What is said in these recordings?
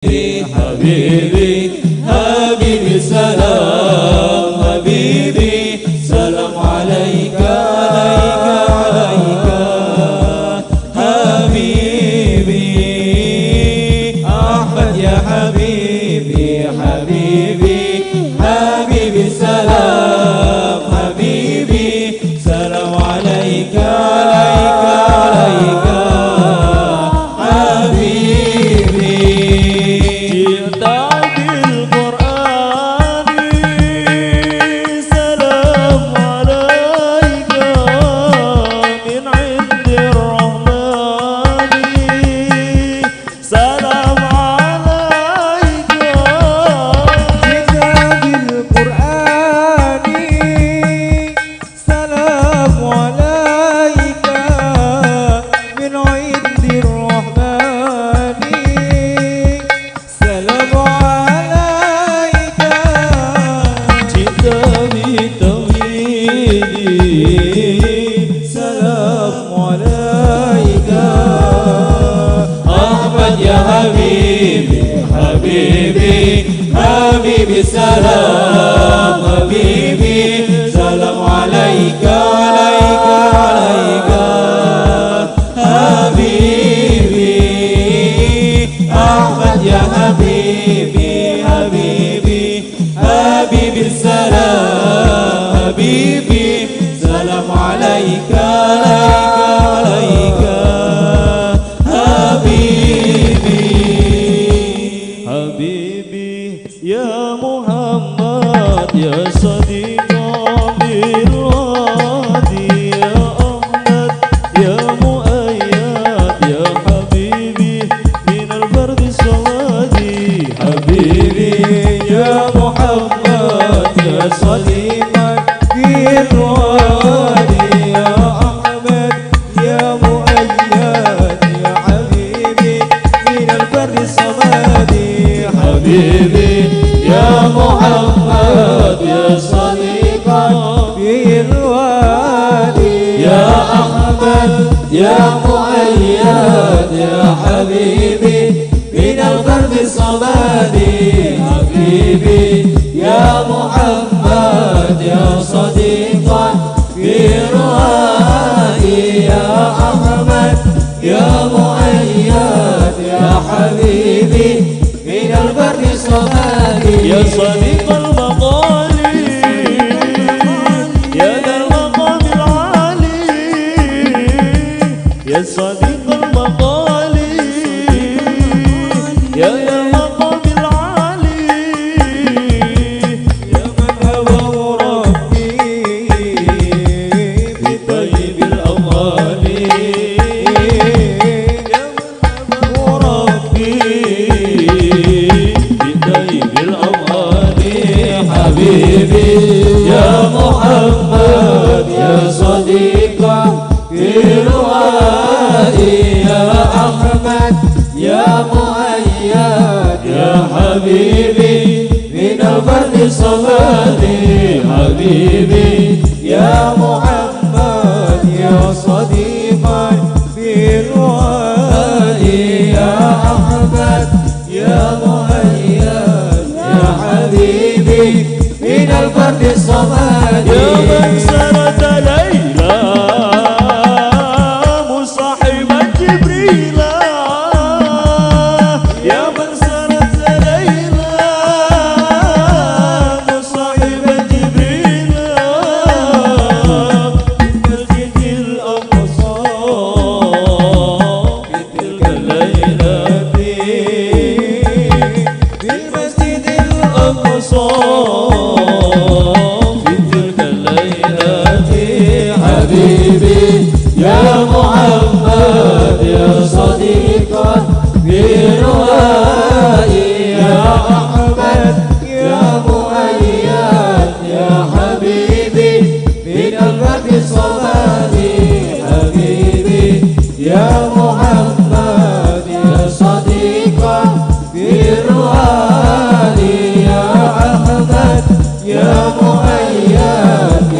حبيبي حبيبي سلام، حبيبي سلام عليك عليك عليك حبيبي أحمد يا حبيبي حبيبي حبيبي سلام، حبيبي سلام عليك عليك عليك حبيبي. جئت بالقرآن سلام عليك من عند الرحمن، سلام عليك. جئت بالقرآن سلام عليك من عند الرحمن، سلام عليك. جئت بالتوحيد سلام عليك أحمد يا حبيبي حبيبي حبيبي سلام، حبيبي سلام عليك عليك عليك حبيبي أحمد يا حبيبي حبيبي حبيبي سلام، حبيبي سلام عليك عليك عليك حبيبي. حبيبي يا محمد يا صديق بالوادي، يا أحمد يا مؤيد يا حبيبي من البرد السوادي. حبيبي يا محمد يا صديقا بالوادي، يا أحمد يا مؤيد يا حبيبي من البر الصمادي. حبيبي يا محمد يا صديقا بالوادي، يا أحمد يا مؤيد يا حبيبي من البرد الصمادي. حبيبي يا محمد يا صديقا بالوادي، يا أحمد يا مؤيد يا حبيبي من البرد الصمادي. يا صديق المقال يا ذا المقام العالي، يا صديق المقال يا ذا المقام العالي، يا من هواه ربي بطيب الأموال، يا من هواه ربي بطيب الأموال. حبيبي يا محمد يا صديقا بالوادي، يا أحمد يا مؤيد يا حبيبي من البرد الصمادي. حبيبي يا محمد يا صديقا بالوادي، يا أحمد يا مؤيد يا حبيبي من البرد الصمادي. يا من سرت ليلى مصاحبا جبريل، يا من سرت ليلى مصاحبا جبريل في المسجد الأقصى في تلك الليلة، في المسجد الأقصى في تلك الليلة. حبيبي يا محمد يا صديقا بالوادي، يا أحمد يا مؤيد يا حبيبي من البرد الصمادي. حبيبي يا محمد يا صديقا بالوادي، يا أحمد يا مؤيد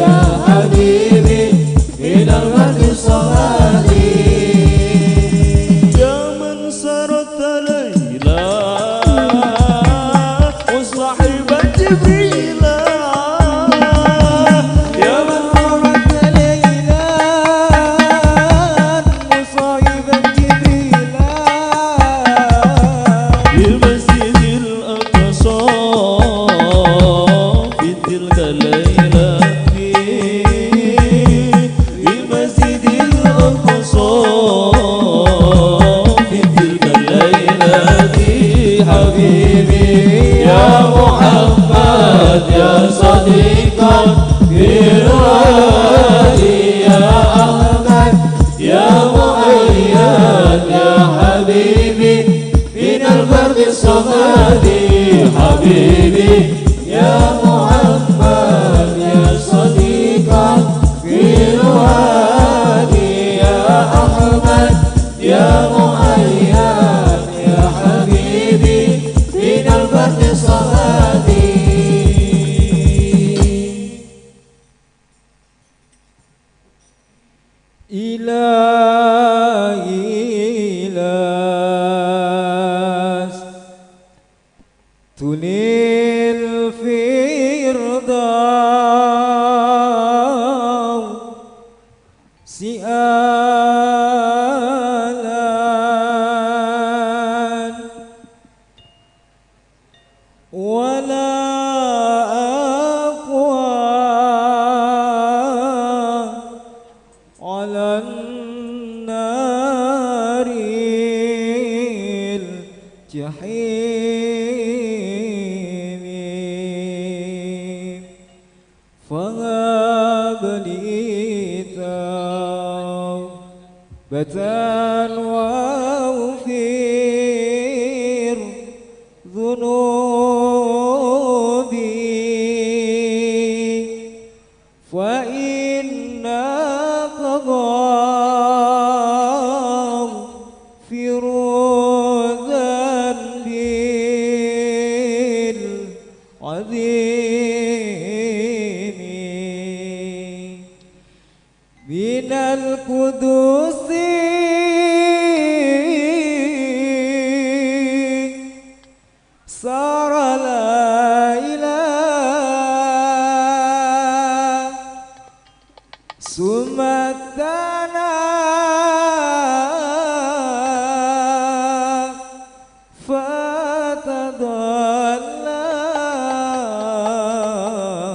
يا حبيبي من البرد الصمادي. يا من سرت ليلى جبريل يا من قرأت ليلا مصاحبا جبريل في المسجد الأقصى في تلك الليلة في المسجد الأقصى في تلك الليلة حبيبي يا محمد يا صديقا في الوادي يا أحمد يا مؤيد يا حبيبي من الفرد الصمد حبيبي يا محمد يا صديقا في الوادي يا أحمد يا مؤيد يا حبيبي من الفرد الصمد. إلهي لست للفردوس آلا ولا أقوى على النار الجحيم فهب لي توبة واغفر ذنوبي فإنك غافر الذنب العظيم من القدس صار ليلا ثم ثنى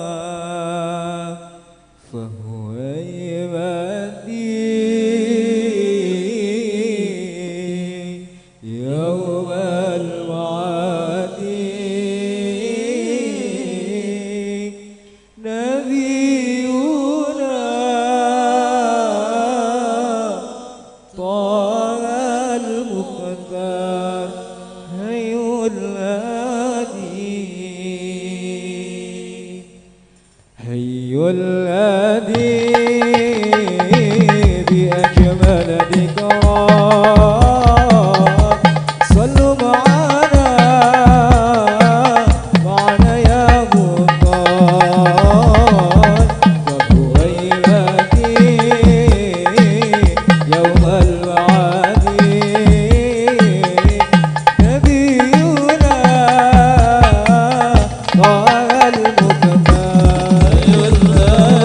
فتضلى فهو يبدي يوم المعاد نبينا طه المختار هي الهادي هي الهادي بأجمل ذكرى صلوا معنا معنا يا غفار فهو يبكي يوم الوعد نبينا طه المختار.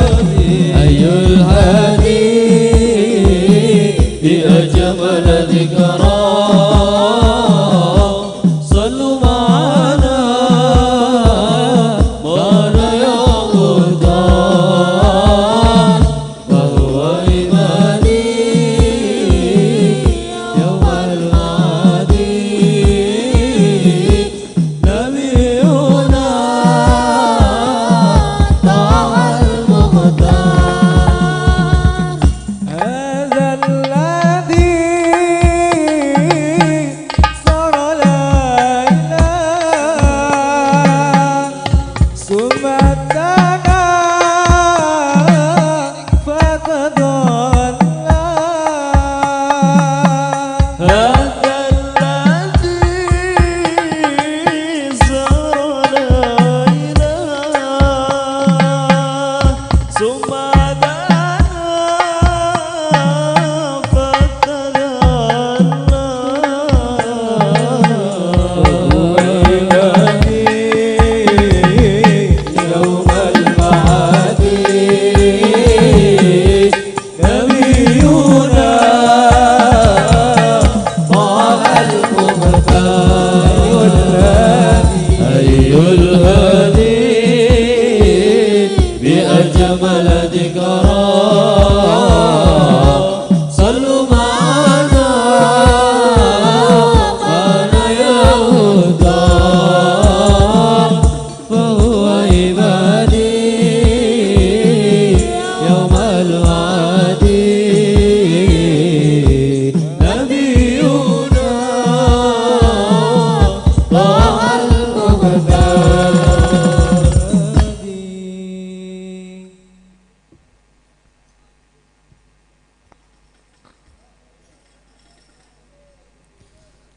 المهتدي.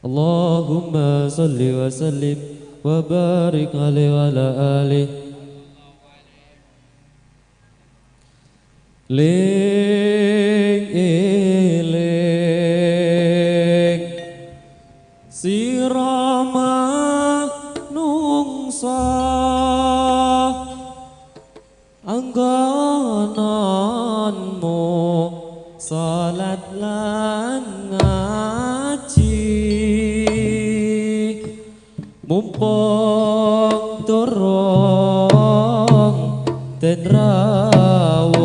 اللهم صل وسلم وبارك عليه وعلى آله. Ling eling sira manungsa anggonanmu salat lan ngaji, mumpung turung den rawuhi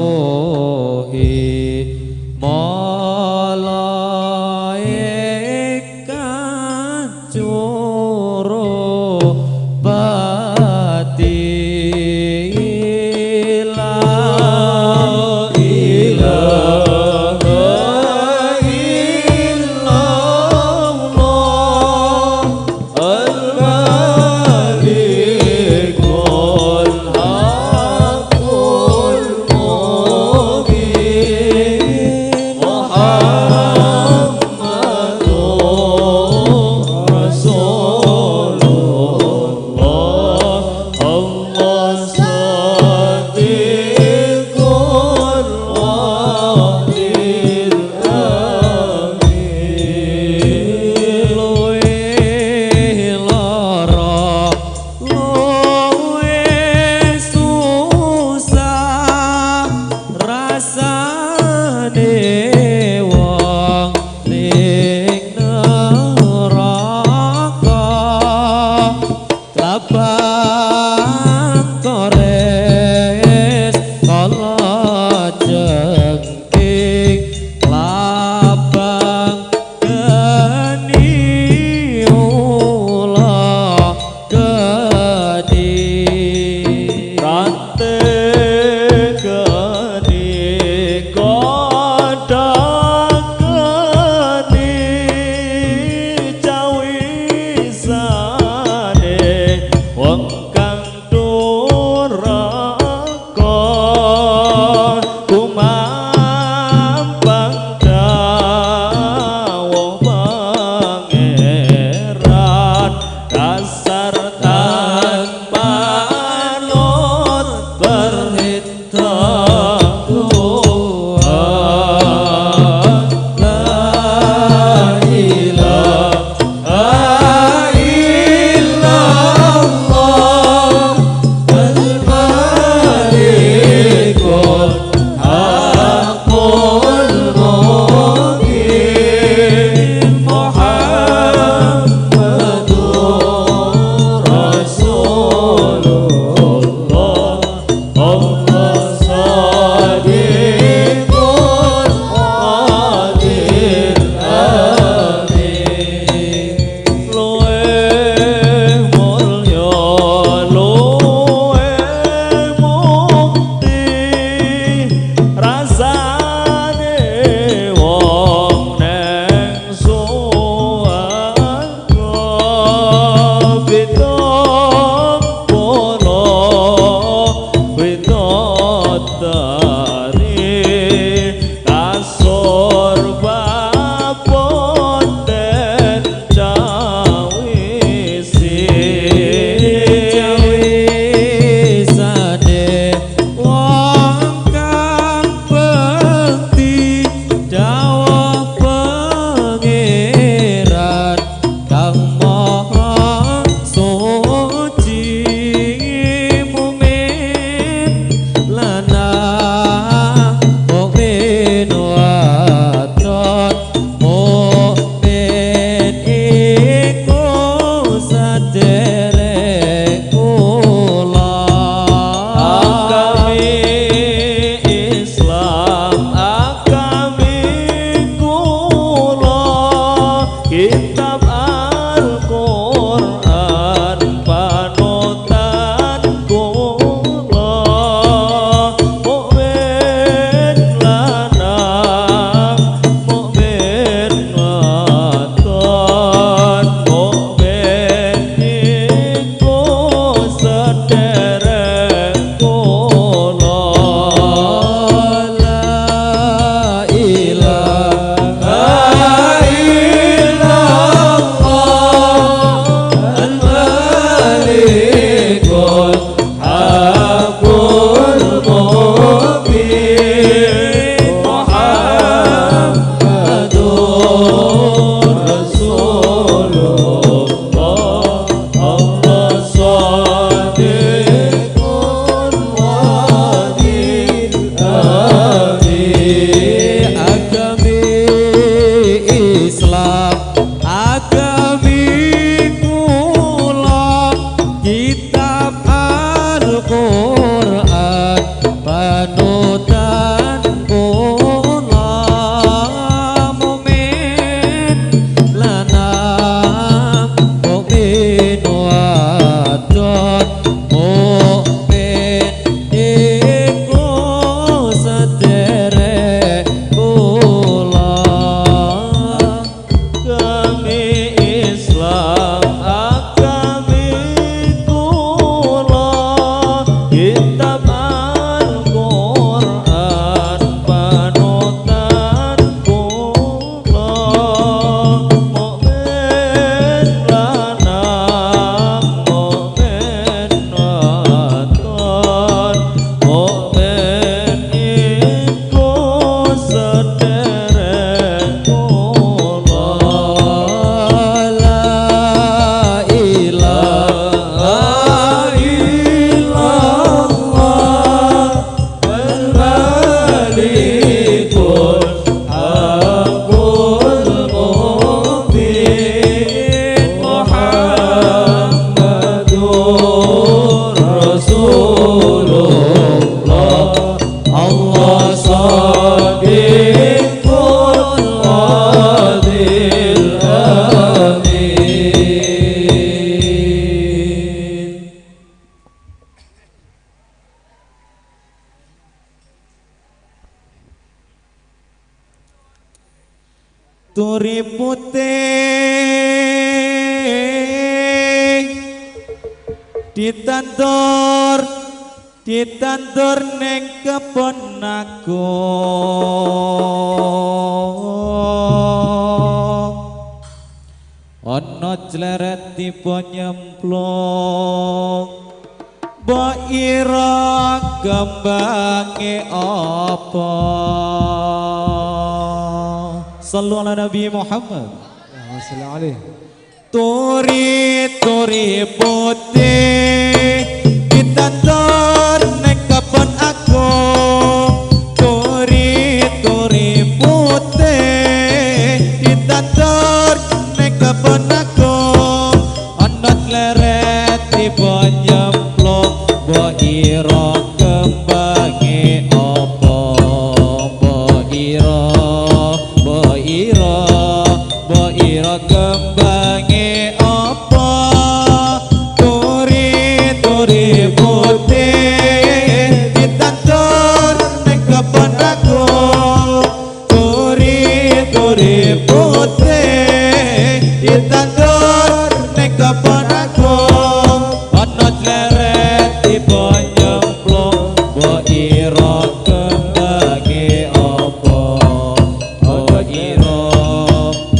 malaikat curu pati. La ilaha illallah al-malikul haqqul mubin Muhammadur Rasulullah. Allah sadiqul wa'dil amin. Luwih lara luwih susah rasane wong ning neraka, labang kores kala jengking, labang geni ula geni. Rante geni kodhok geni cawisane wong kang duraka, kumambang dawuh Pangeran kasar tanpa anut perintah Tuhan. La ilaha illallah al-malikul haqqul mubin Muhammadur Turi putih ditandur, ditandur ning kebon agung. Ana jleret tiba nyemplung, mbok ira kembange apa? Sallu ala Nabi Muhammad. Sallu alaihi. Turi turi putih ditandur ning kebon agung. Turi turi putih ditandur ning kebon agung. Ana tleret tiba nyemplung, mbok ira kembange apa? Mbok ira, mbok ira, mbok ira kembange apa? Turi turi putih ditandur ning kebon agung. Turi turi putih ditandur ning kebon agung. Ana jleret tiba nyemplung, mbok ira kembange apa? Mbok ira,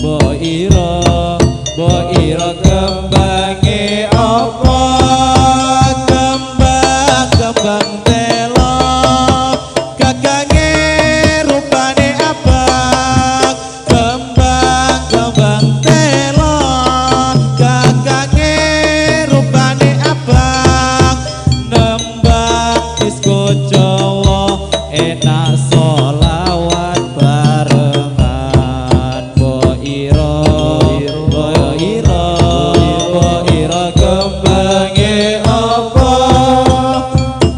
mbok ira, mbok ira kembange apa? Kembang kembang telo kakange rupane abang. Kembang kembang telo kakange rupane abang. Nembang disko Jawa enak solawat barengan. Mbok ira, mbok ira, mbok ira kembange apa?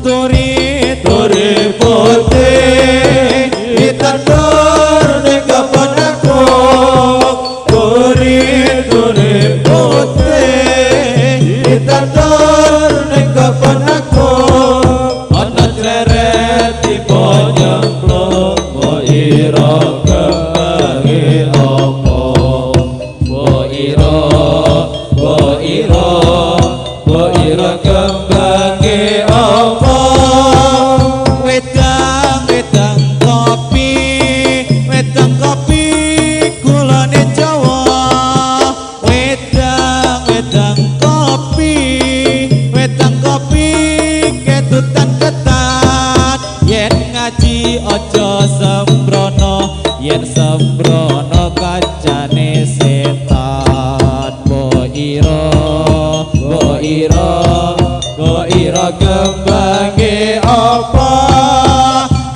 Turi turi putih ditandur ning kebon agung. Turi turi putih ditandur ning kebon agung. Ana jleret tiba nyemplung, mbok ira kembange apa? Mbok ira, mbok ira, mbok ira kembange apa? Wedang wedang kopi, wedang kopi gulane Jawa. Wedang wedang kopi, wedang kopi kedutan ketan. Yen ngaji aja sembrono, yen sembrono kancane setan. Mbok ira, mbok ira, mbok ira kembange apa?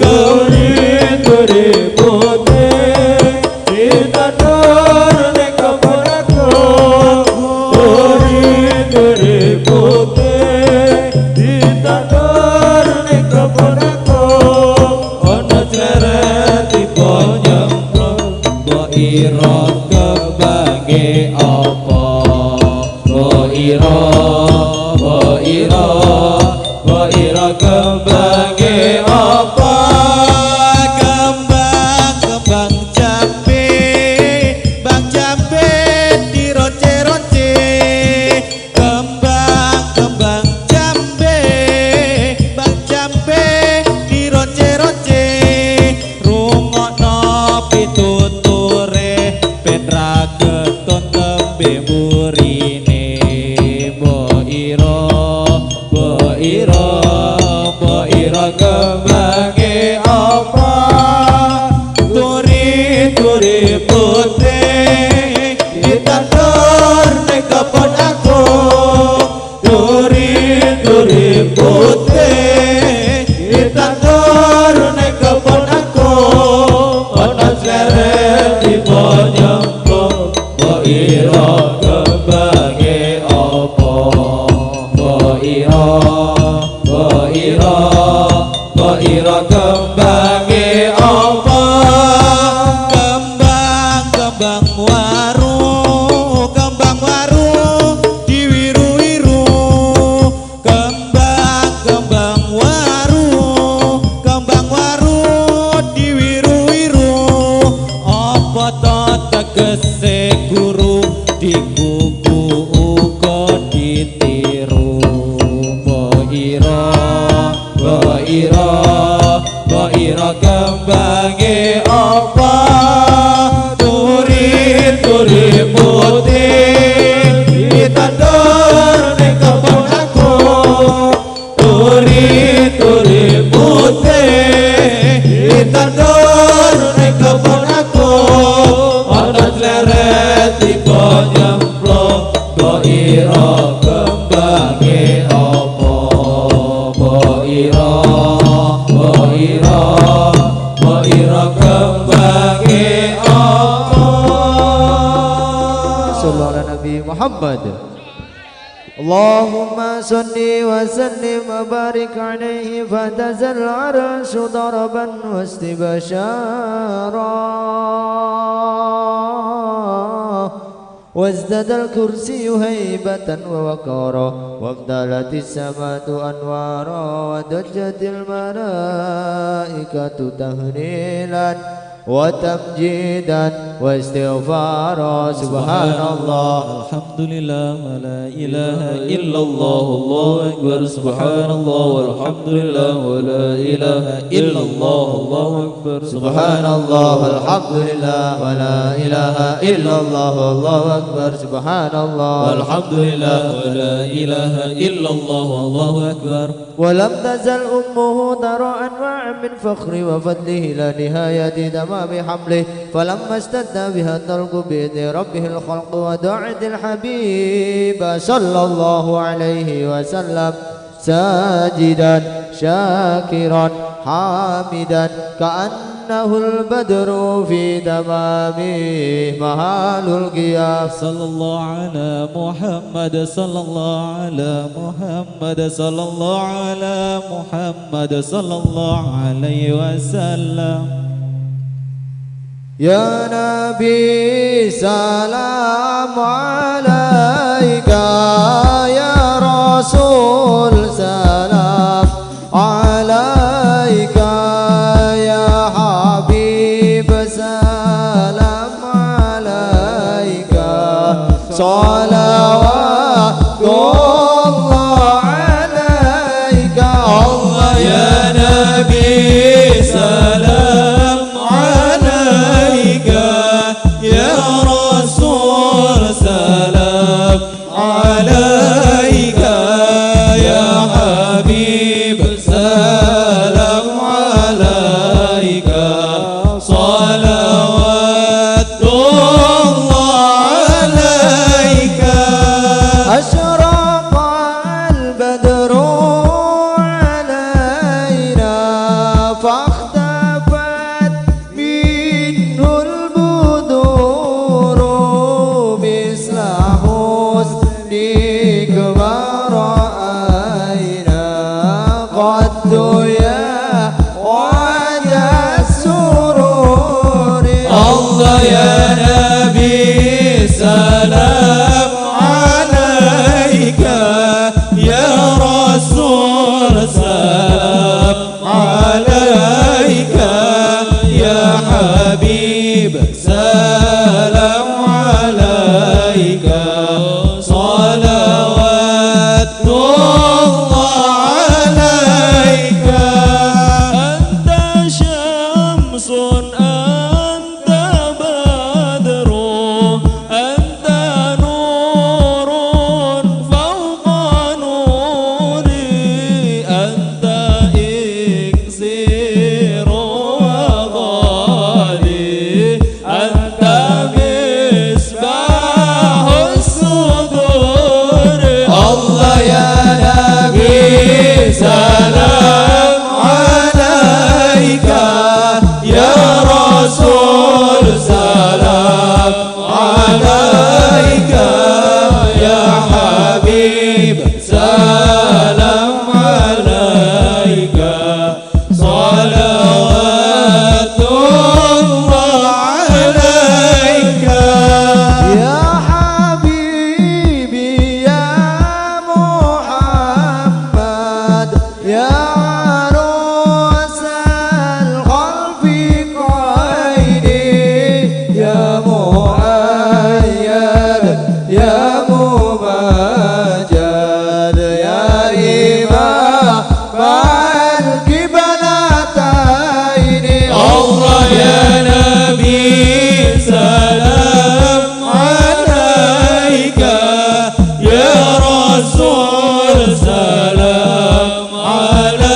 Turi turi putih ditandur ning kebon agung. Turi turi putih ditandur ning kebon agung. Ana jleret tiba nyemplung, mbok ira kembange apa? Mbok ira, mbok ira, mbok ira kembange apa? Kembang kembang jambe, bang jambe dironce-ronce. Kembang kembang jambe, bang jambe dironce-ronce. Rungokno pituture ben ra ketun tembe mburine. Mbok ira, mbok ira, mbok ira kembange apa? Turi turi putih ditandur ning kebon agung. Turi turi putih ditandur ning kebon agung. Ana jleret tiba nyemplung, mbok ira kembange apa? Mbok ira, mbok ira, mbok ira kembange apa? Kembang kembang waru, kembang waru diwiru-wiru. Kembang kembang kembange apa mbok ira mbok ira mbok ira kembange apa. Sallallahu ala Nabi Muhammad. Allahumma salli wa sallim wa barik alaihi fahtazal arsyu daraban wastibashara وازداد الكرسي هيبة ووقارا وامتلت السماء أنوارا ودجت الملائكة تهليلا وتمجيدا واستغفارا. سبحان الله الحمد لله ولا إله إلا الله الله أكبر. سبحان الله والحمد لله ولا إله إلا الله الله أكبر. سبحان الله والحمد لله ولا إله إلا الله الله أكبر. سبحان الله والحمد لله ولا إله إلا الله الله أكبر. ولم تزل أمه ترى أنواع من فخر وفضله لا نهاية تمام حمله، فلما اشتد بها الطلق بإذن ربه الخلق ودعت الحبيب صلى الله عليه وسلم ساجدا شاكرا حامدا كأنه البدر في تمامه محال القيام. صلى الله على محمد صلى الله على محمد صلى الله على محمد صلى الله عليه وسلم. يا نبي سلام عليك يا رسول سلام عليك يا حبيب سلام عليك صلوات الله عليك. الله يا نبي سلام عليك يا رسول سلام عليك يا حبيب سلام عليك صلوات الله عليك. أشرق البدر علينا فاختفت منه البدور مثل حسنك ما رأينا قد يا وعد السرور. الله يا نبي سلام عليك يا رسول سلام عليك يا حبيب سلام عليك صلوات الله عليك. أنت شمس أنت بدر أنت نور فوق نوري أنت إكسير وغالي أنت مصباح الصدور. الله يا نبي سلام عليك يا رسول سلام عليك يا حبيب سلام عليك صلوات الله عليك. يا حبيبي يا محمد يا عروس الخلف عيني يا مؤيد يا ممجد يا إمام القبلتين. الله يا نبي سلام عليك يا رسول سلام عليك.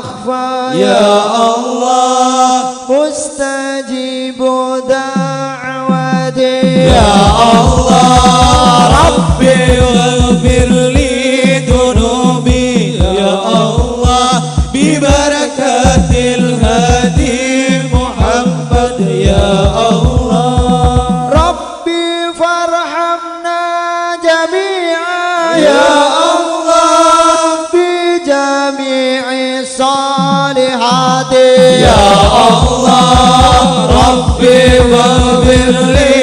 وأخفى يا الله مستجيب دعوتي يا الله ربي واغفر لي ذنوبي يا الله ببركة الهادي محمد يا الله ربي فارحمنا جميعا يا الله بجميع الصالحات يا الله ربي واغفر لي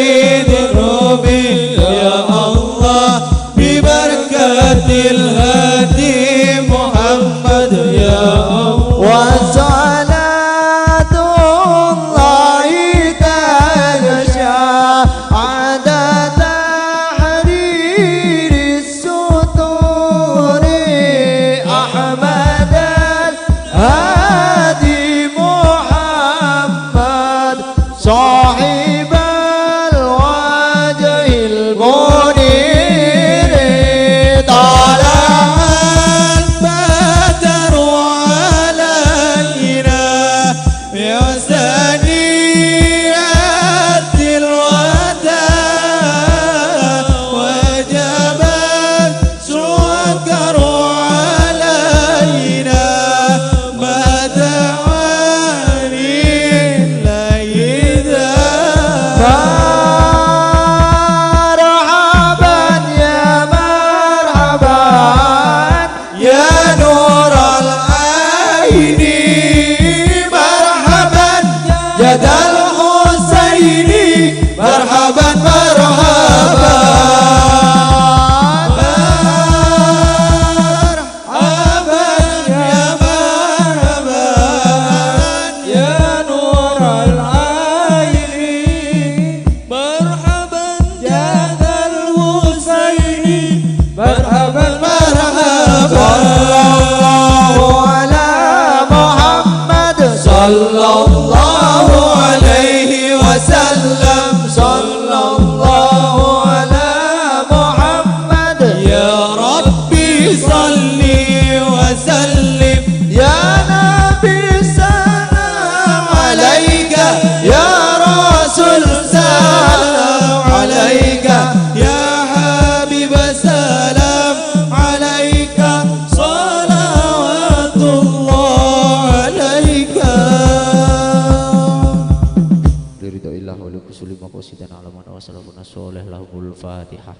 ذنوبي يا الله ببركة الهادي محمد يا الله وصلاة الله تغشى عدد تحرير السطور أحمد الهادي محمد صاحب الوجه المنير طلع البدر علينا من ثنيات الوداع وجب الشكر علينا ما دعاني إليه. مرحبا يا مرحبا يا نور العين مرحبا جد الحسين مرحبا مرحبا مرحبا يا مرحبا يا نور العين مرحبا جد الحسين مرحبا مرحبا صلى الله على محمد صلى الله عليه وسلم صلى الله على محمد يا ربي صلي وسلم يا نبي سلام عليك يا رسول سلام عليك يا حبيب سلام عليك صلوات الله عليك. Liridhoillah wa likusuli maqasidana alamana wa salafuna sholih lahumul fatihah.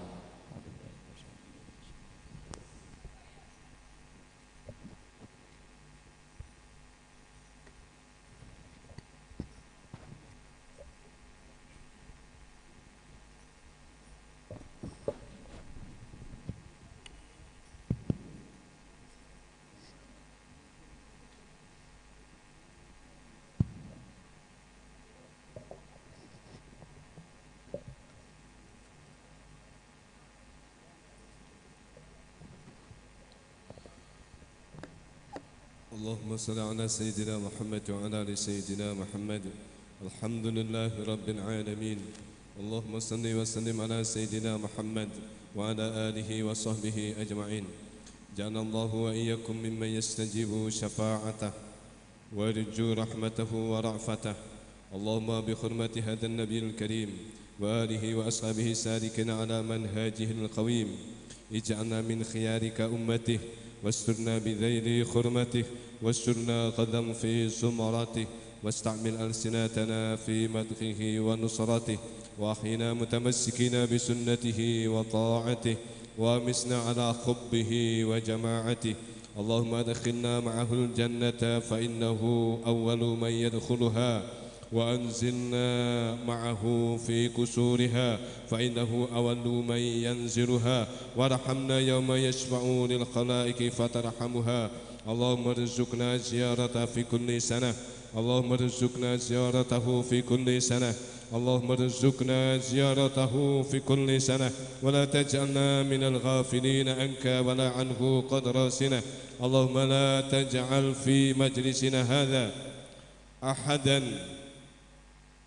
اللهم صل على سيدنا محمد وعلى آل سيدنا محمد. الحمد لله رب العالمين. اللهم صل وسلم على سيدنا محمد وعلى آله وصحبه أجمعين. جعل الله وإياكم ممن يستجيب شفاعته ويرجو رحمته ورأفته. اللهم بحرمة هذا النبي الكريم وآله وأصحابه سالكين على منهاجه القويم اجعلنا من خيارك أمته، واسترنا بذيل خرمته، واسترنا غدا في زمرته، واستعمل ألسنتنا في مدحه ونصرته، وأحينا متمسكين بسنته وطاعته، وامسنا على حبه وجماعته. اللهم أدخلنا معه الجنة فإنه أول من يدخلها، وأنزلنا معه في كسورها فإنه أول من ينزلها، وارحمنا يوم يشفع للخلائق فترحمها. اللهم ارزقنا زيارته في كل سنة، اللهم ارزقنا زيارته في كل سنة، اللهم ارزقنا زيارته في كل سنة، ولا تجعلنا من الغافلين عنك ولا عنه قدر سنة. اللهم لا تجعل في مجلسنا هذا أحدا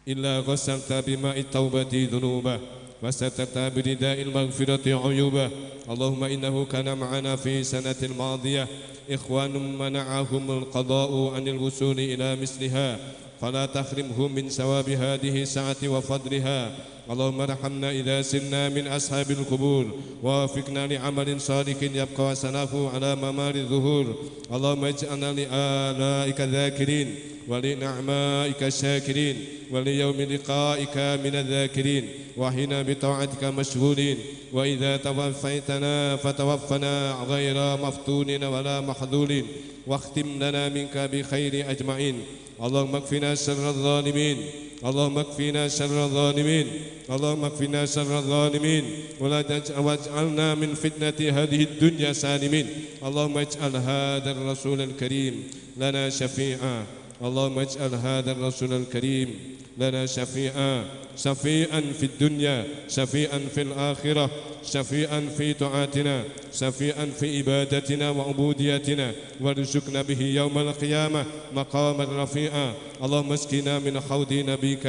إلا غسلت بماء التوبة ذنوبه، وسترت برداء المغفرة عيوبه. اللهم إنه كان معنا في سنة الماضية إخوان منعهم القضاء عن الوصول إلى مثلها، فلا تحرمهم من ثواب هذه الساعة وفضلها. اللهم ارحمنا إذا سرنا من أصحاب القبور، ووفقنا لعمل صالح يبقى سناه على ممار الظهور. اللهم اجعلنا لآلائك ذاكرين، ولنعمائك الشاكرين، وليوم لقائك من الذاكرين، وحين بطاعتك مشغولين، وإذا توفيتنا فتوفنا غير مفتون ولا محذول، واختم لنا منك بخير أجمعين. اللهم اكفنا شر الظالمين، اللهم اكفنا شر الظالمين، اللهم اكفنا شر الظالمين، ولا واجعلنا من فتنة هذه الدنيا سالمين. اللهم اجعل هذا الرسول الكريم لنا شفيعا، اللهم اجعل هذا الرسول الكريم لنا شفيعا، شفيعا في الدنيا، شفيعا في الآخرة، شفيعا في طاعتنا، شفيعا في عبادتنا وعبوديتنا، وارزقنا به يوم القيامة مقاما رفيعا. اللهم اسقنا من حوض نبيك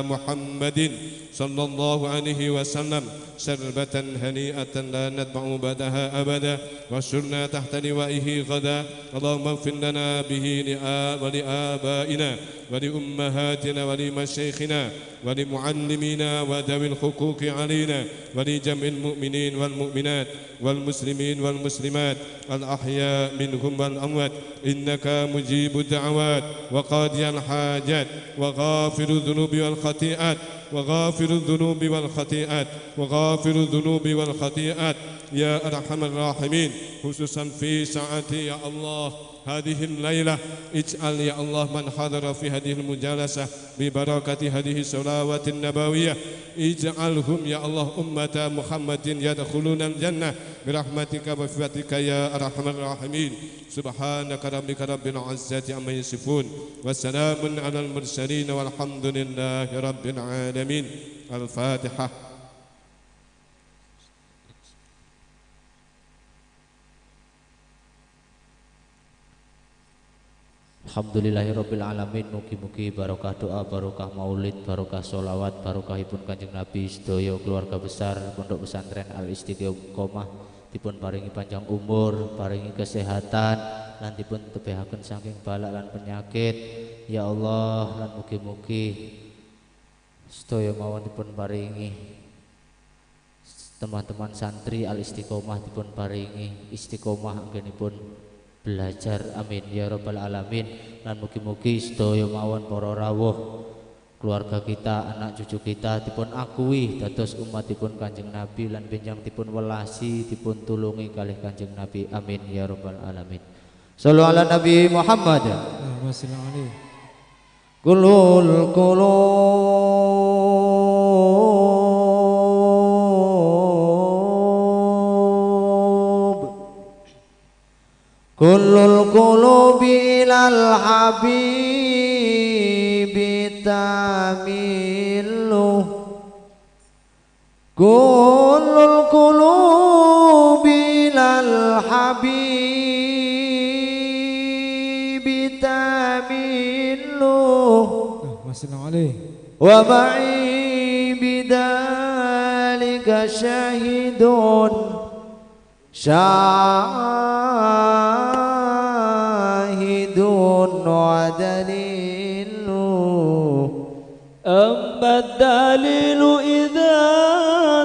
محمد صلى الله عليه وسلم شربة هنيئة لا نتبع بعدها أبدا، واشرنا تحت لوائه غدا. اللهم اغفر لنا به ولآبائنا ولأمهاتنا ولمشايخنا ولمعلمينا وذوي الحقوق علينا ولجميع المؤمنين والمؤمنات والمسلمين والمسلمات الأحياء منهم والأموات، إنك مجيب الدعوات وقاضي الحاجات وغافر الذنوب والخطيئات، وغافر الذنوب والخطيئات، وغافر الذنوب والخطيئات يا أرحم الراحمين. خصوصا في ساعة يا الله هذه الليلة، اجعل يا الله من حضر في هذه المجالسة ببركة هذه الصلوات النبوية، اجعلهم يا الله أمة محمد يدخلون الجنة برحمتك وفضلك يا أرحم الراحمين. سبحانك ربك رب العزة عما يصفون، وسلام على المرسلين، والحمد لله رب العالمين. الفاتحة. Alhamdulillahirabbil alamin. Mugi-mugi barokah doa, barokah maulid, barokah sholawat, barokahipun Kanjeng Nabi sedaya keluarga besar Pondok Pesantren Al Istiqomah dipun paringi panjang umur, paringi kesehatan, lan dipun tebihaken saking balak lan penyakit. Ya Allah, lan mugi-mugi sedaya mawon dipun paringi teman-teman santri Al Istiqomah dipun paringi istiqomah anggenipun belajar, amin ya rabbal alamin. Lan mugi-mugi sedaya mawon para rawuh keluarga kita, anak cucu kita dipun akui dados umatipun Kanjeng Nabi lan benjang dipun welasi, dipun tulungi kalih Kanjeng Nabi, amin ya rabbal alamin. Sallu ala Nabi Muhammad. Kulul kulub kullul qulubi ilal habibi tamilu, kullul qulubi ilal habibi tamilu, wa ma'i bidzalika syahidun syahidun wa dalilu. Amma dalilu idza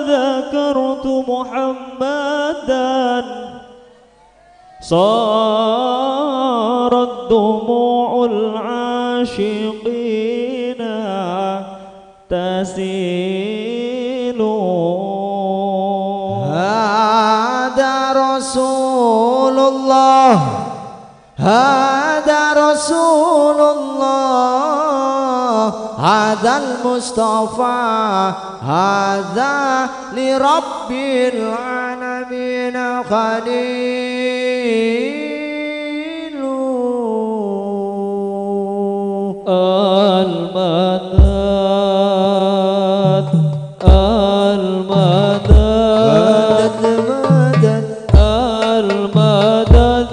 dzakartu Muhammadan sarat dumu'ul ashiqina tasilu. Hada Rasulullah, hada Rasulullah, hadal Mustafa, hada li Rabbil alamin khalilu. Al-Madad, Al-Madad, Al-Madad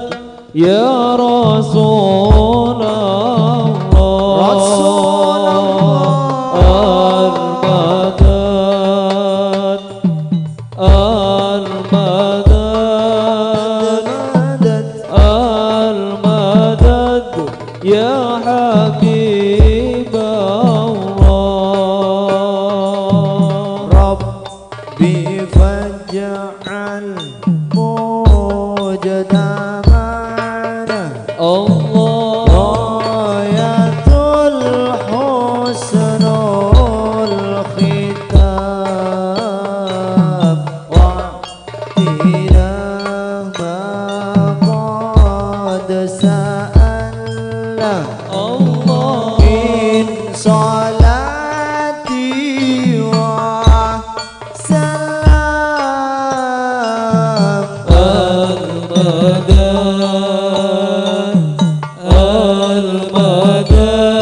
ya Rasulullah, Rasulullah. Al-Madad, ya Habib Allah. Rabbi faj'al mujtama'ana Allah ghayatul husnul khitam wa'tina ma qad sa'alna Allah min salati wa salam. Al-Madad, Al-Madad,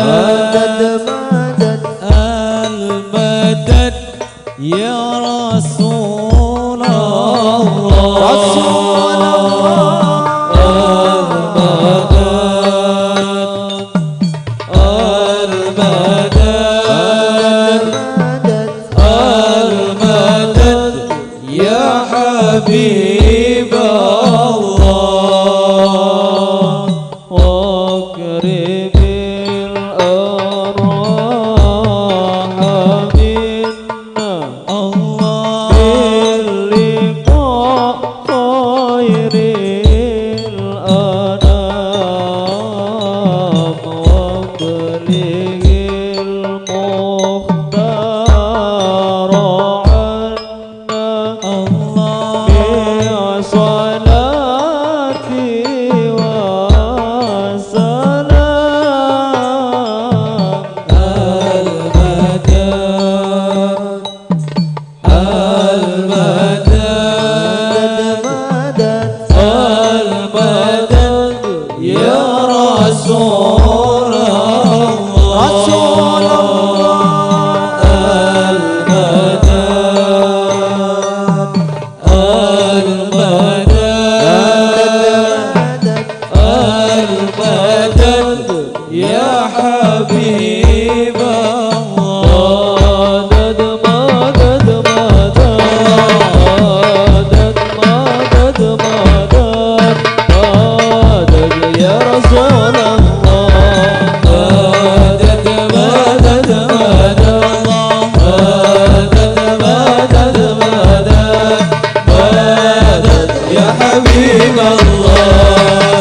Madad madad Al-Madad ya Rasul Allah, Rasul Allah. Al-Madad, Al-Madad, madad Al-Madad ya Habib Allah. Waqribil arwah minna Allah bil-liqa khairil anam wa balighil mukhtar anna Allah bi salati wa salam. Al-Madad, Al-Madad, madad Al-Madad ya Rasul Allah, Rasul Allah. Al-Madad, Al-Madad, madad Al-Madad ya Habib Allah. Madad, madad, madad, madad, madad, madad ya Rasul Allah. Madad, madad, madad, madad, madad, madad, madad ya Habib Allah.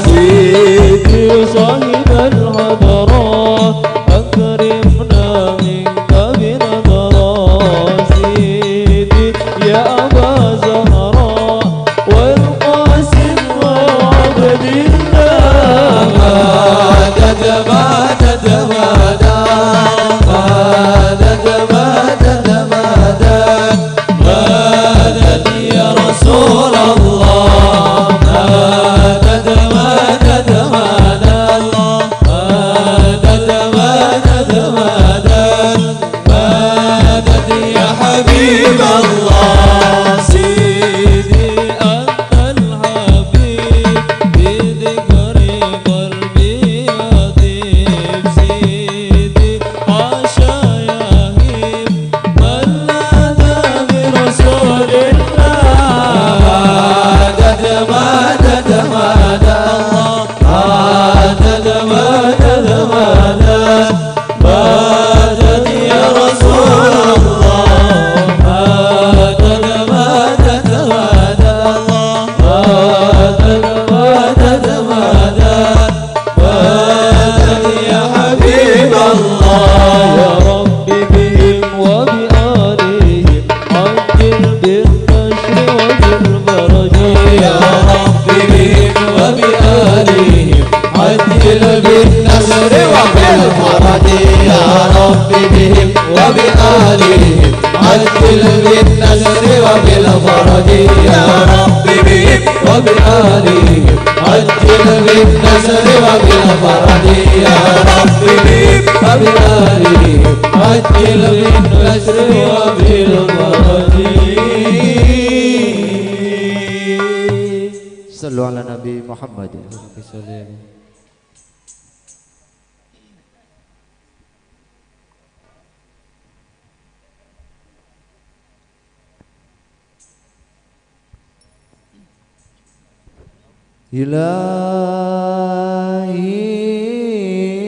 سيدي صاحب الحضرة أكرمنا منك بنظرة، سيدي يا أبا زهراء والقاسم وعبد الله. مدد مدد مدد مدد مدد مدد مدد يا رسول الله. مدد مدد مدد مدد مدد مدد مدد يا حبيب الله. سيدي أنت الحبيب بذكر قلبي يطيب، سيدي عاش يهيب من لاذ برسول الله. مدد مدد مدد مدد مدد مدد مدد يا رسول الله. مدد مدد مدد مدد مدد مدد مدد يا حبيب الله. يا رب بهم وبآلهم عجل بالنشر وبالفرج، يا رب بهم وبآلهم عجل بالنصر وبالفرج، يا رب بهم وبآلهم عجل بالنصر وبالفرج، يا رب بهم وبآلهم عجل بالنصر وبالفرج، يا رب بهم وبآلهم عجل بالنصر وبالفرج. Sallu ala Nabi Muhammad. Ilahi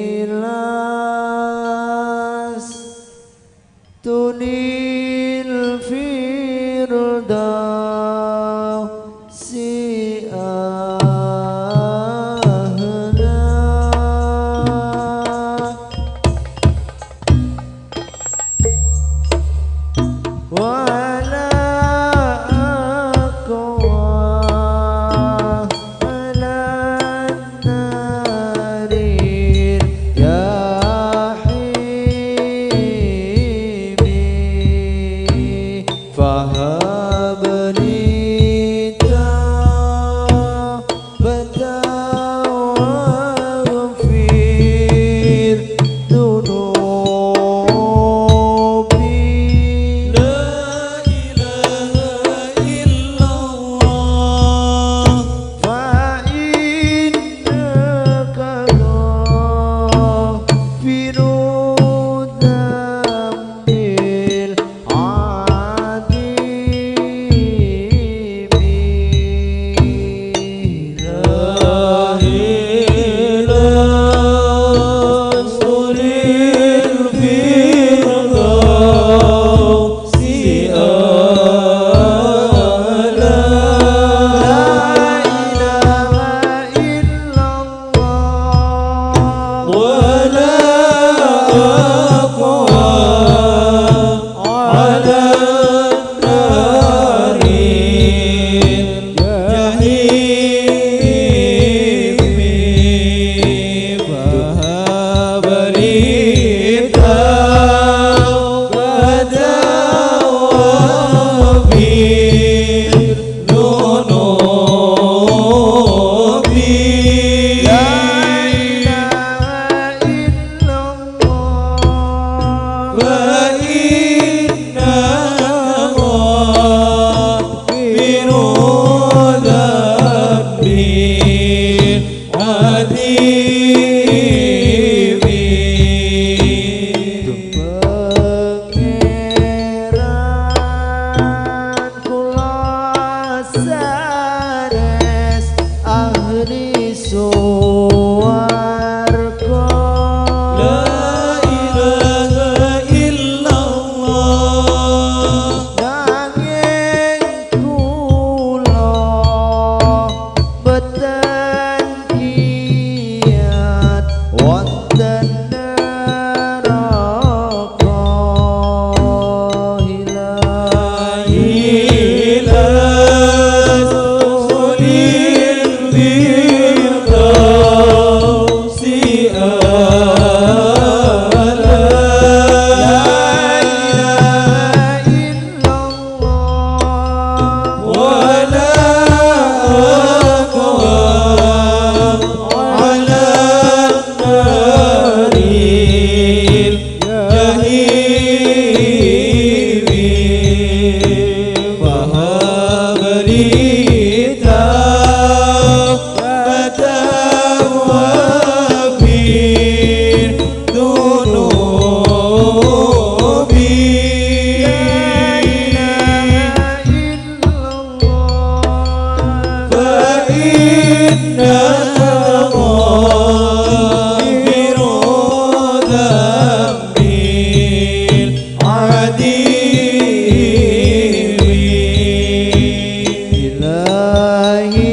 ولا أقوى على النار الجحيم فهب لي توبة واغفر ذنوبي. لا إله إلا الله فإنك غافر ذنبي عظيم. Pangeran kula sanes ahli swarga. La ilaha illallah Nanging kula boten kiat wonten neraka. إلى سل الفردوس أعلى. La ilaha illallah ولا أقوى على النار الجحيم فهب لي توبة واغفر ذنوبي. فإنك غافر ذنبي العظيم. إلهي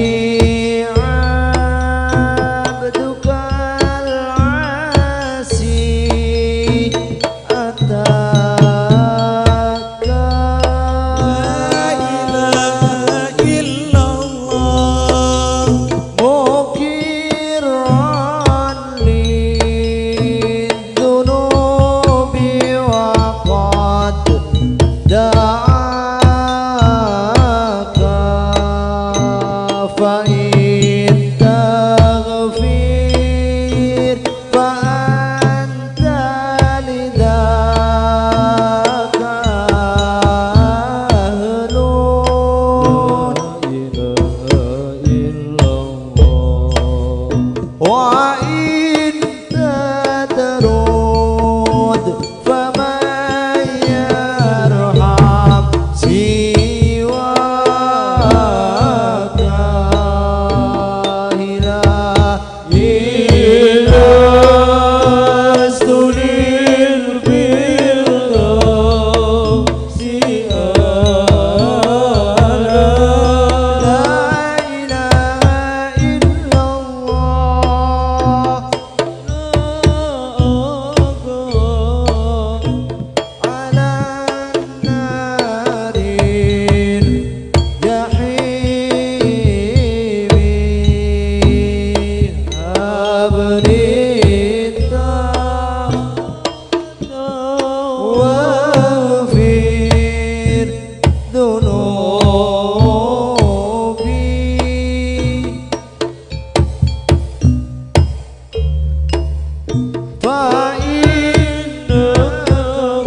عبدك العاصي أتاك. لا إله إلا الله مقرا للذنوب وقد دعاك، فإن تغفر فأنت لذاك أهل. وإن تطرد فمن يرحم سواك. لست للفردوس أعلى. لا إله إلا الله على النار الجحيم هب لي واغفر ذنوبي. فإنك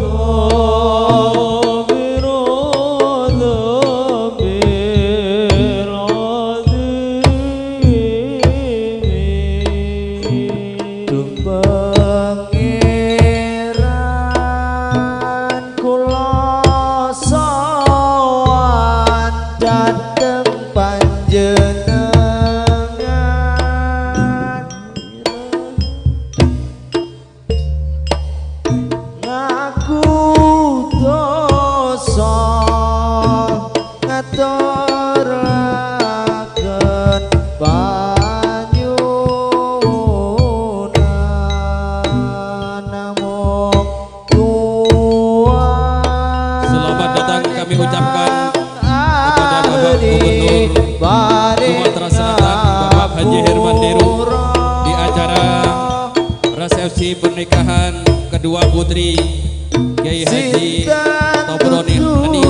غافر ذنبي العظيم. Pangeran kula sowan dhateng panjenengan, ngaku dosa ngaturaken panyuwunan. Resepsi pernikahan kedua putri Kiai Haji Tobroni Hani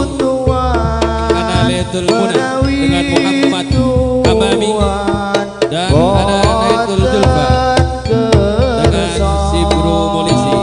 Ana Lailatul Muna dengan Muhammad Amami dan Ana Lailatul Zulfa dengan Sibru Molisi.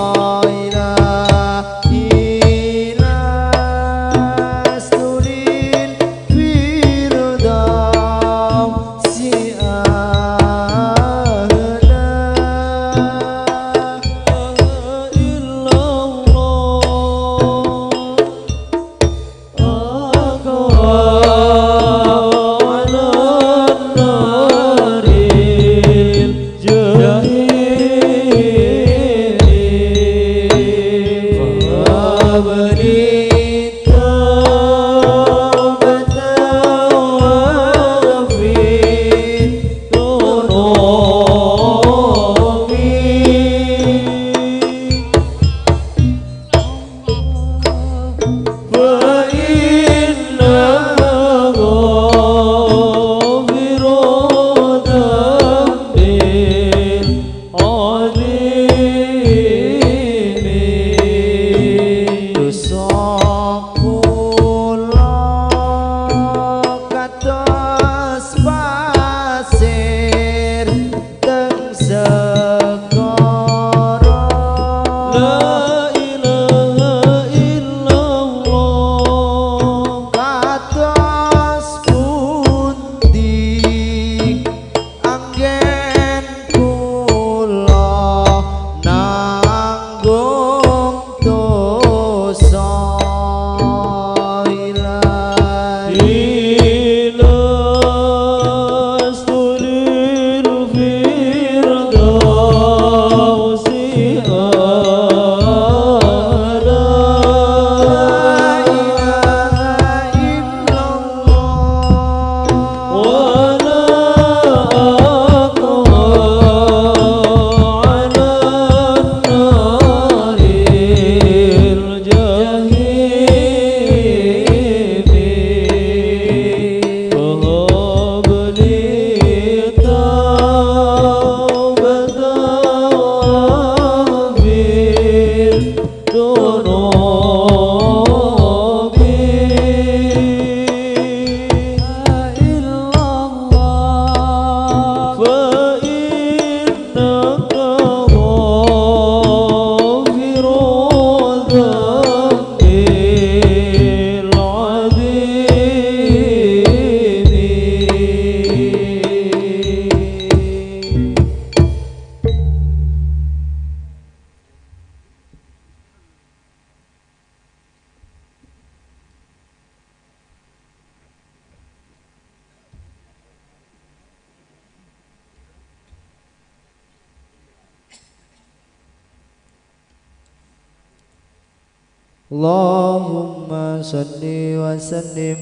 Allahumma salli wa sallim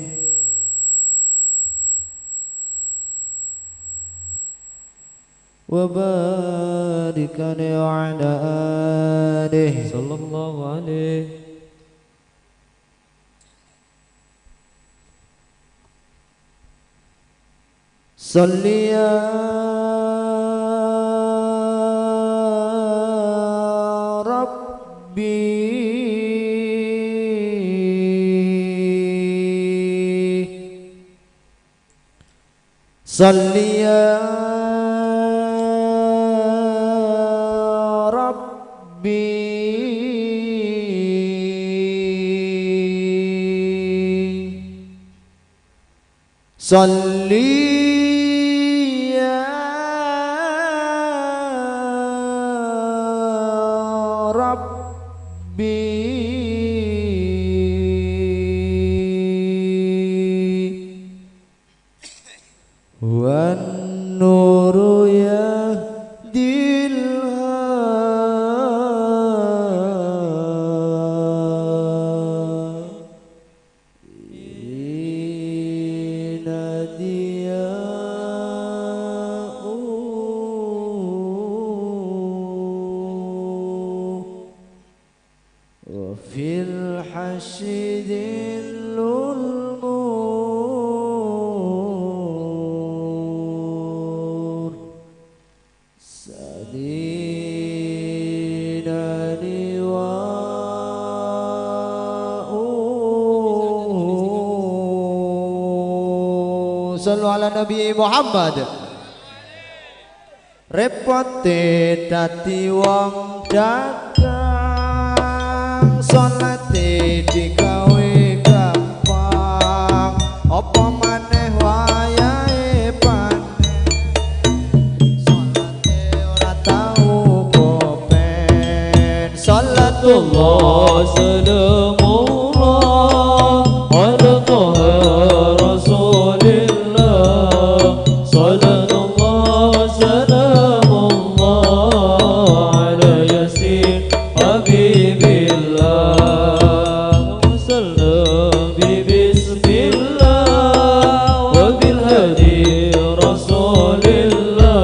wa barik alaihi wa ala alihi sallallahu alaihi. Salli ya Rabbi salli ya Rabbi salli ya Rabbi wan nuru yahdil وفي الحشد النور سديد. Sallu ala Nabi Muhammad. Repote dadi wong dagang, salate digawe gampang, apa maneh wayahe panen, salate ora tau kopen. Salatullah salamullah ala Toha Rasulillah. Salatullah salamullah ala Yasin Habibillah. Wassalam bi bismillah wa bil hadi Rasulillah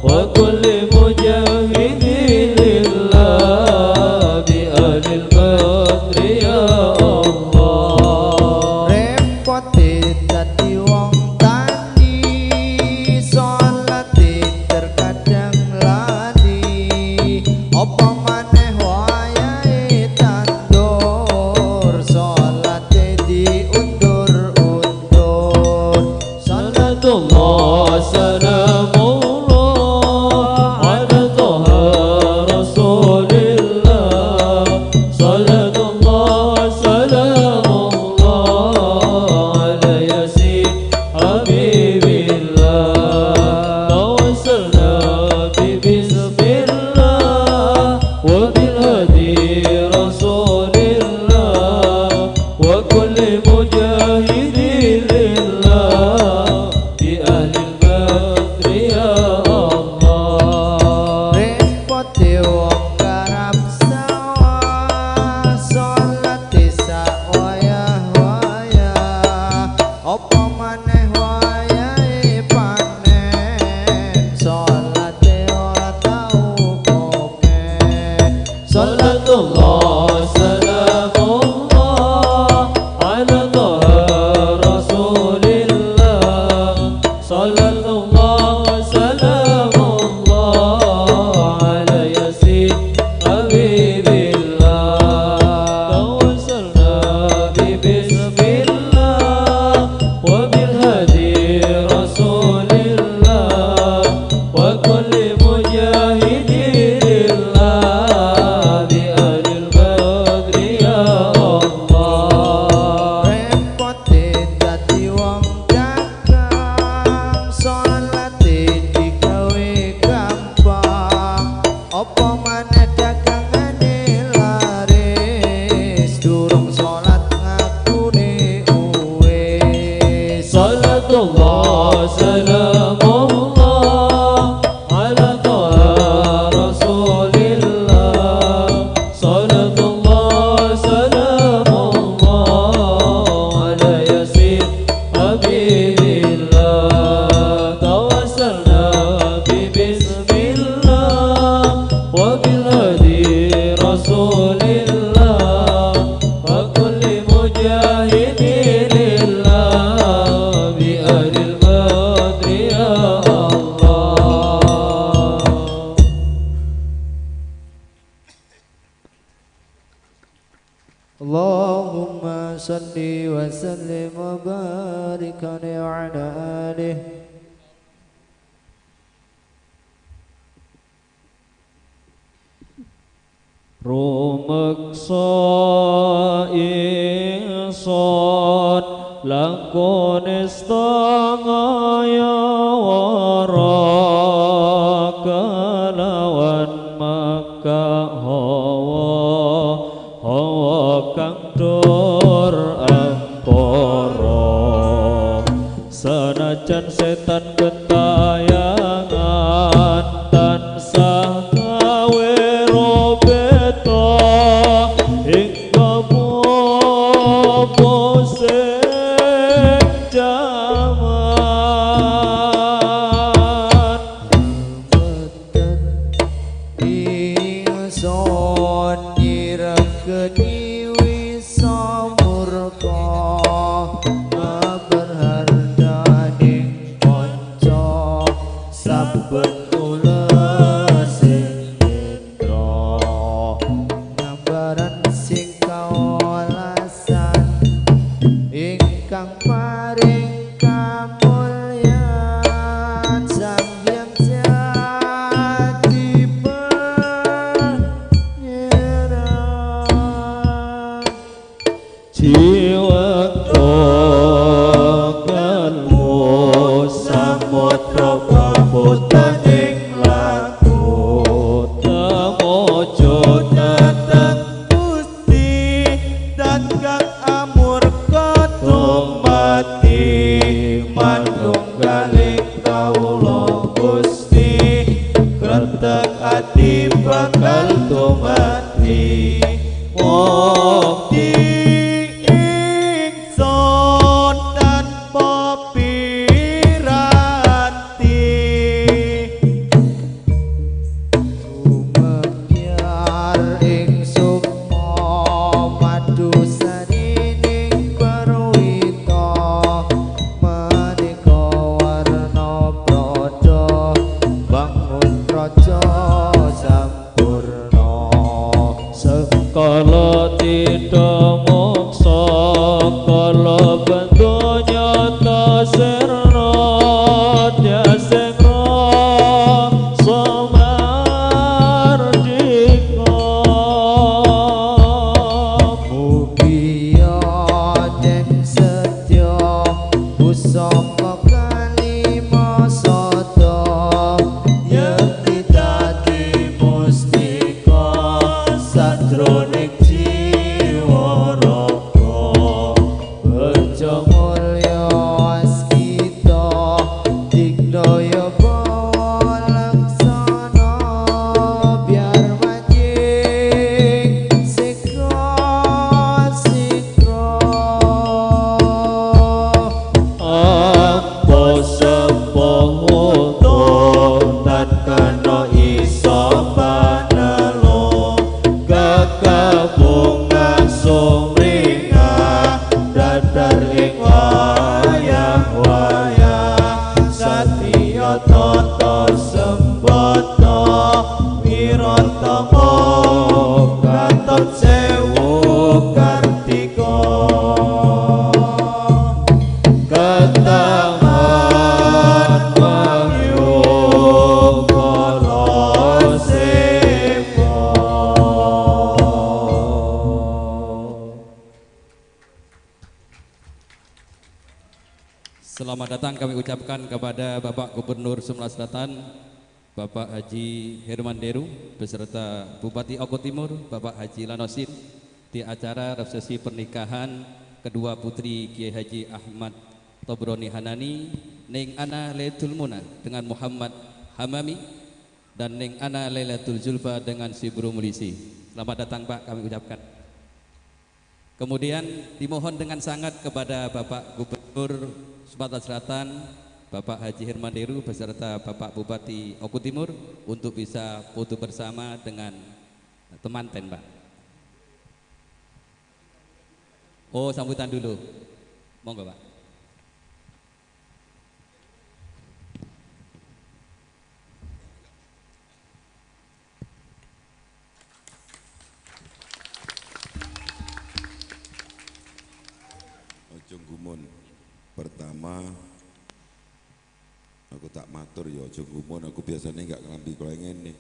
wa kulli mujahidin lillah bi ahlil badri ya Allah. Repote dadi wong tani, salate terkadang lali, apa maneh wayahe tandur, salate diundur-undur. Salatullah salamullah ala Toha Rasulillah. Salatullah salamullah ala Yasin Habibillah. Tawassalna bi bismillah wa bil hadi Rasulillah wa kulli mujahidin lillah bi ahlil badri ya Allah. Repote wong garap sawah, salate sak wayah-wayah, apa maneh wayahe panen, salate ora tau kopen. Salatullah salamullah ala Toha Rasulillah. Salatullah salamullah ala Yasin Habibillah. Tawassalna bi bismillah wa bil hadi Rasulillah wa kulli mujahidin lillah bi ahlil badri ya Allah. Repote dadi wong dagang, salate digawe gampang, apa maneh dagangane laris, durung salat ngakune uwis. Salatullah salamullah ala Toha Rasulillah. Salatullah salamullah ala Yasin Habibillah. Tawassalna bi bismillah wa bil hadi Rasulillah wa kulli mujahidin lillah bi ahlil badri ya Allah. Allahumma salli wa sallim wa barik alaihi wa ala alihi. Rumeksa ingsun lakone setengah wara kelawan maka hawa hawa kang dur angkara senajan setan gentayangan tansah gawe robeta hingga popo sing jaman. Mboten ingsun nyirengkeni wisa murka maberhardaning kanca saben ulesing netra gambaran sing kawelasan ingkang paring. bakal dumadi mukti ingsun tanpa piranti. Sumebyar ing sukma madu sarining perwita maneka warna praja bangun praja sampurna. Sekala tidha moksa kala bendu nyata sirna dasing rasa mardika. Mugia den setya pusaka kalima sada Yekti dadi mustika sajroning jiwa raga. Bejo mulya askita digdaya bawa laksana biar manjing sikra sikra. Apa sepoh tan kena iso panelo kakabungan sumringah dadar ing wayah-wayah satya tata sembata wiratama katon sewu kartika. Ketaman wahyu kala sepo. Selamat datang kami ucapkan kepada Bapak Gubernur Sumatera Selatan, Bapak Haji Herman Deru, beserta Bupati Oku Timur, Bapak Haji Lanosin, di acara resepsi pernikahan kedua putri Kiai Haji Ahmad Tobroni Hanani, Ning Ana Lailatul Muna dengan Muhammad Hamami, dan Ning Ana Lailatul Zulfa dengan Sibru Mulisi. Selamat datang Pak, kami ucapkan. Kemudian dimohon dengan sangat kepada Bapak Gubernur Sumatera Selatan, Bapak Haji Herman Deru beserta Bapak Bupati Oku Timur untuk bisa foto bersama dengan temanten, Pak. Oh, sambutan dulu. Monggo, Pak. Ojo gumun. Pertama aku tak matur ya ojo gumun, aku biasanya enggak ngelambi koyo ngene.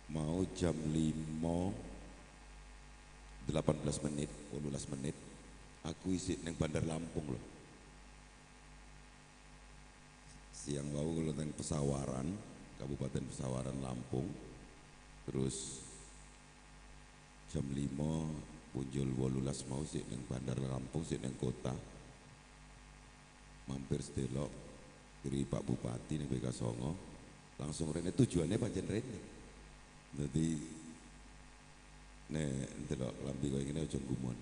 Mau jam 5:18 menit, 18 menit aku isik neng Bandar Lampung loh. Siang wau kalau neng Pesawaran, Kabupaten Pesawaran Lampung. Terus jam 5 punjul 18 mau sik neng Bandar Lampung, sik neng kota. Mampir sedelok kiri Pak Bupati neng BK Songo, langsung rene, tujuannya pancen rene. Dadi nek ndelok lambi koyo ngene aja gumun.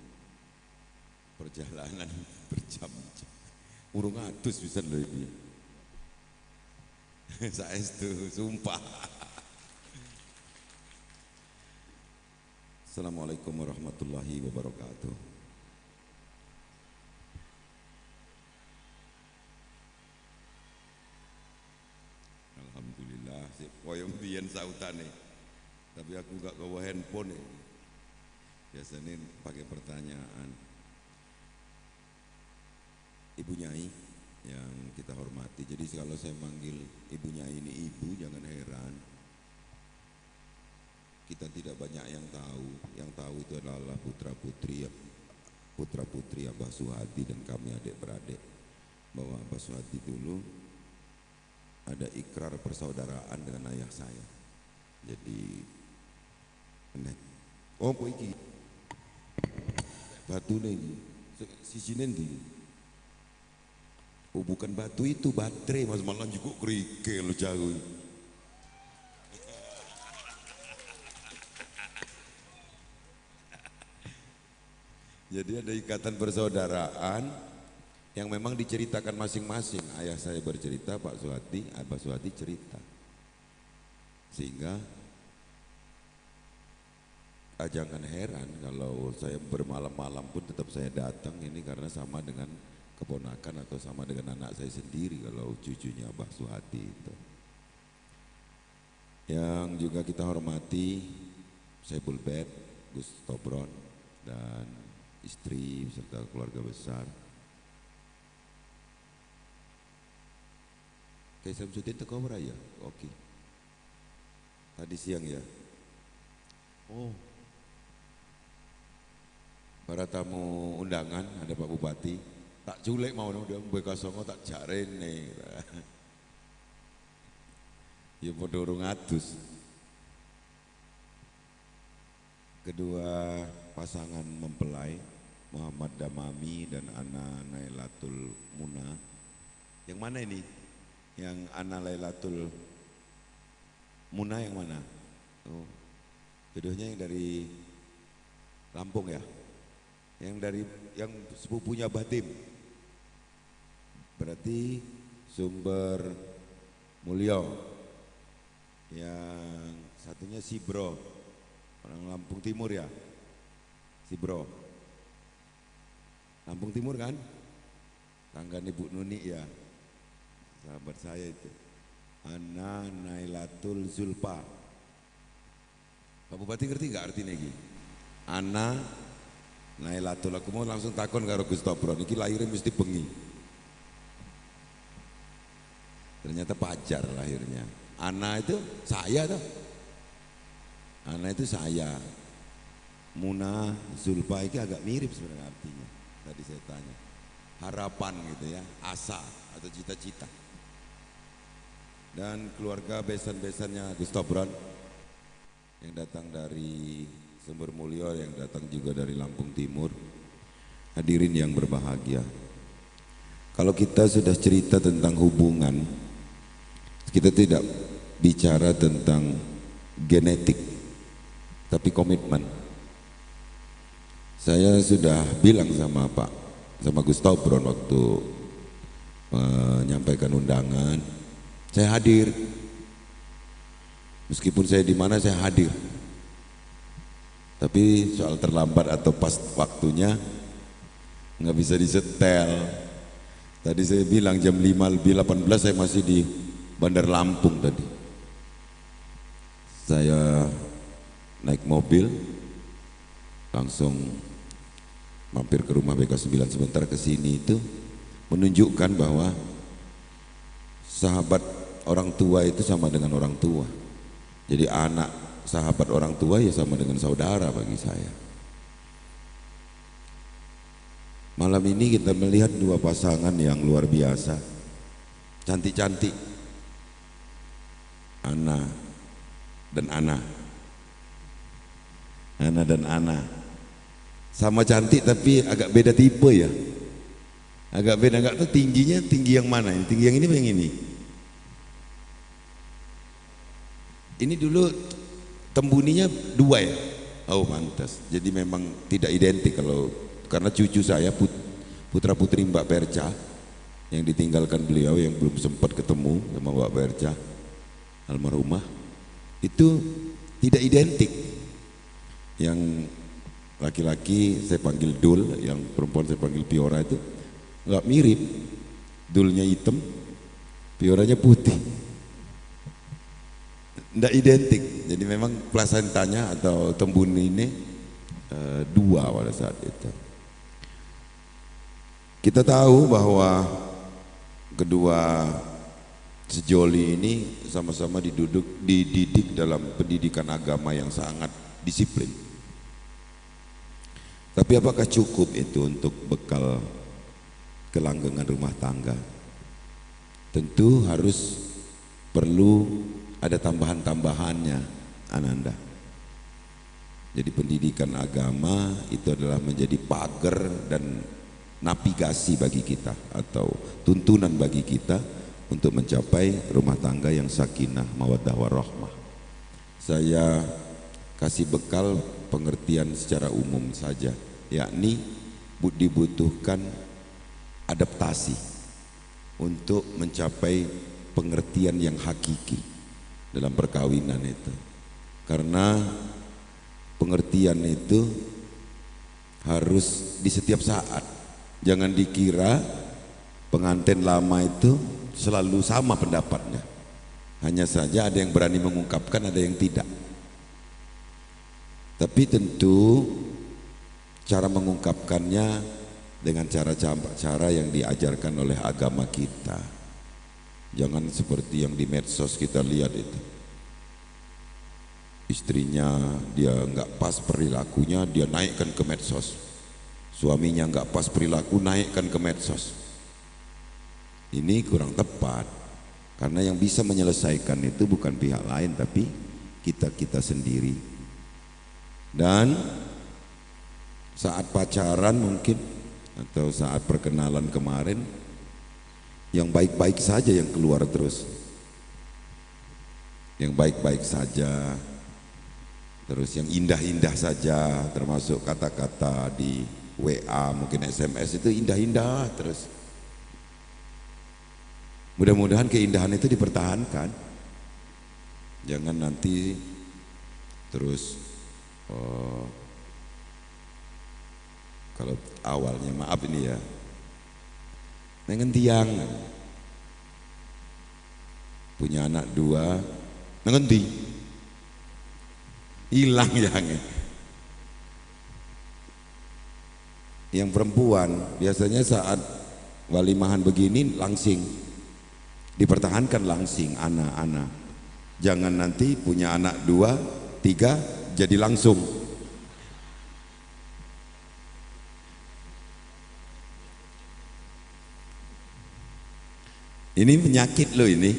Perjalanan berjam-jam. Urung adus pisan lho iki. Saestu sumpah. Assalamualaikum warahmatullahi wabarakatuh. Alhamdulillah, sik koyo mbiyen sautane. Tapi aku gak gawa handphone ya. Biasanya pakai pertanyaan. Ibu Nyai yang kita hormati. Jadi kalau saya manggil Ibu Nyai ini ibu, jangan heran. Kita tidak banyak yang tahu. Yang tahu itu adalah putra-putri Abah Suhadi dan kami adik-beradik. Bahwa Abah Suhadi dulu ada ikrar persaudaraan dengan ayah saya. Jadi nek oh kok iki batune iki sisine ndi? Oh bukan batu itu, baterai Mas, malah juga kerikil jauh. Jadi ada ikatan persaudaraan yang memang diceritakan masing-masing. Ayah saya bercerita, Pak Suhadi, Abah Suhadi cerita. Sehingga jangan heran kalau saya bermalam-malam pun tetap saya datang ini karena sama dengan keponakan atau sama dengan anak saya sendiri kalau cucunya Abah Suhadi itu. Yang juga kita hormati Saiful Bet, Gus Tobron dan istri serta keluarga besar. Kiai Samsudin teko ora ya? Oke. Tadi siang ya. Oh. Para tamu undangan ada Pak Bupati, tak culek mau udah BK Songo tak jarene. Ya padha urung adus. Kedua pasangan mempelai Muhammad Damami dan Ana Nailatul Muna. Yang mana ini? Yang Ana Lailatul Muna yang mana? Oh, jodohnya yang dari Lampung ya? Yang dari yang sepupunya Batim. Berarti Sumber Mulyo. Yang satunya Sibro, orang Lampung Timur ya? Sibro. Lampung Timur kan? Tangga Ibu Nuni ya. Sahabat saya itu. Ana Nailatul Zulfa. Pak Bupati ngerti nggak artinya ini? Ana Nailatul, aku mau langsung takon karo Gus Tobron, iki lahirnya mesti bengi. Ternyata pajar lahirnya. Ana itu saya tuh. Ana itu saya. Muna Zulfa ini agak mirip sebenarnya artinya. Tadi saya tanya. Harapan gitu ya, asa atau cita-cita. Dan keluarga besan-besannya Gus Tobron yang datang dari Sumber Mulyo, yang datang juga dari Lampung Timur. Hadirin yang berbahagia. Kalau kita sudah cerita tentang hubungan, kita tidak bicara tentang genetik, tapi komitmen. Saya sudah bilang sama Pak, sama Gus Tobron waktu menyampaikan undangan, saya hadir. Meskipun saya di mana saya hadir. Tapi soal terlambat atau pas waktunya nggak bisa disetel. Tadi saya bilang jam 5:18 saya masih di Bandar Lampung tadi. Saya naik mobil langsung mampir ke rumah BK9 sebentar ke sini, itu menunjukkan bahwa sahabat orang tua itu sama dengan orang tua. Jadi anak sahabat orang tua ya sama dengan saudara bagi saya. Malam ini kita melihat dua pasangan yang luar biasa, cantik-cantik, Ana dan Ana. Ana dan Ana sama cantik tapi agak beda tipe ya, agak beda. Nggak tahu tingginya tinggi yang mana, tinggi yang ini apa yang ini? Ini dulu tembuninya dua ya? Oh pantas. Jadi memang tidak identik kalau, karena cucu saya putra putri Mbak Perca yang ditinggalkan beliau yang belum sempat ketemu sama Mbak Perca almarhumah, itu tidak identik. Yang laki-laki saya panggil Dul, yang perempuan saya panggil Piora, itu nggak mirip. Dulnya hitam, Pioranya putih, nggak identik. Jadi memang plasentanya atau tembun ini dua pada saat itu. Kita tahu bahwa kedua sejoli ini sama-sama dididik dalam pendidikan agama yang sangat disiplin. Tapi apakah cukup itu untuk bekal kelanggengan rumah tangga? Tentu harus perlu ada tambahan-tambahannya, Ananda. Jadi pendidikan agama itu adalah menjadi pagar dan navigasi bagi kita atau tuntunan bagi kita untuk mencapai rumah tangga yang sakinah, mawaddah warahmah. Saya kasih bekal pengertian secara umum saja, yakni dibutuhkan adaptasi untuk mencapai pengertian yang hakiki dalam perkawinan itu. Karena pengertian itu harus di setiap saat. Jangan dikira pengantin lama itu selalu sama pendapatnya. Hanya saja ada yang berani mengungkapkan, ada yang tidak. Tapi tentu cara mengungkapkannya dengan cara-cara yang diajarkan oleh agama kita. Jangan seperti yang di medsos kita lihat itu. Istrinya dia nggak pas perilakunya, dia naikkan ke medsos. Suaminya nggak pas perilaku, naikkan ke medsos. Ini kurang tepat. Karena yang bisa menyelesaikan itu bukan pihak lain, tapi kita-kita sendiri. Dan saat pacaran mungkin, atau saat perkenalan kemarin, yang baik-baik saja yang keluar terus. Yang baik-baik saja, terus yang indah-indah saja, termasuk kata-kata di WA, mungkin SMS itu indah-indah terus. Mudah-mudahan keindahan itu dipertahankan. Jangan nanti terus kalau awalnya maaf ini ya, nengen tiang punya anak dua, nengen ti hilang yang perempuan biasanya saat walimahan begini langsing, dipertahankan langsing anak-anak. Jangan nanti punya anak 2, 3 jadi langsung. Ini penyakit loh ini.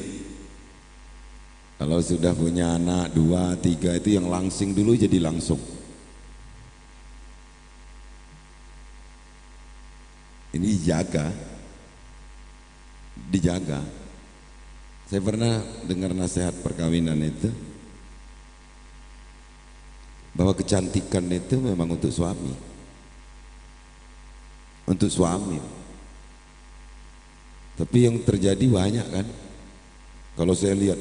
Kalau sudah punya anak 2, 3 itu yang langsing dulu jadi langsung. Ini dijaga, dijaga. Saya pernah dengar nasihat perkawinan itu bahwa kecantikan itu memang untuk suami, untuk suami. Tapi yang terjadi banyak kan. Kalau saya lihat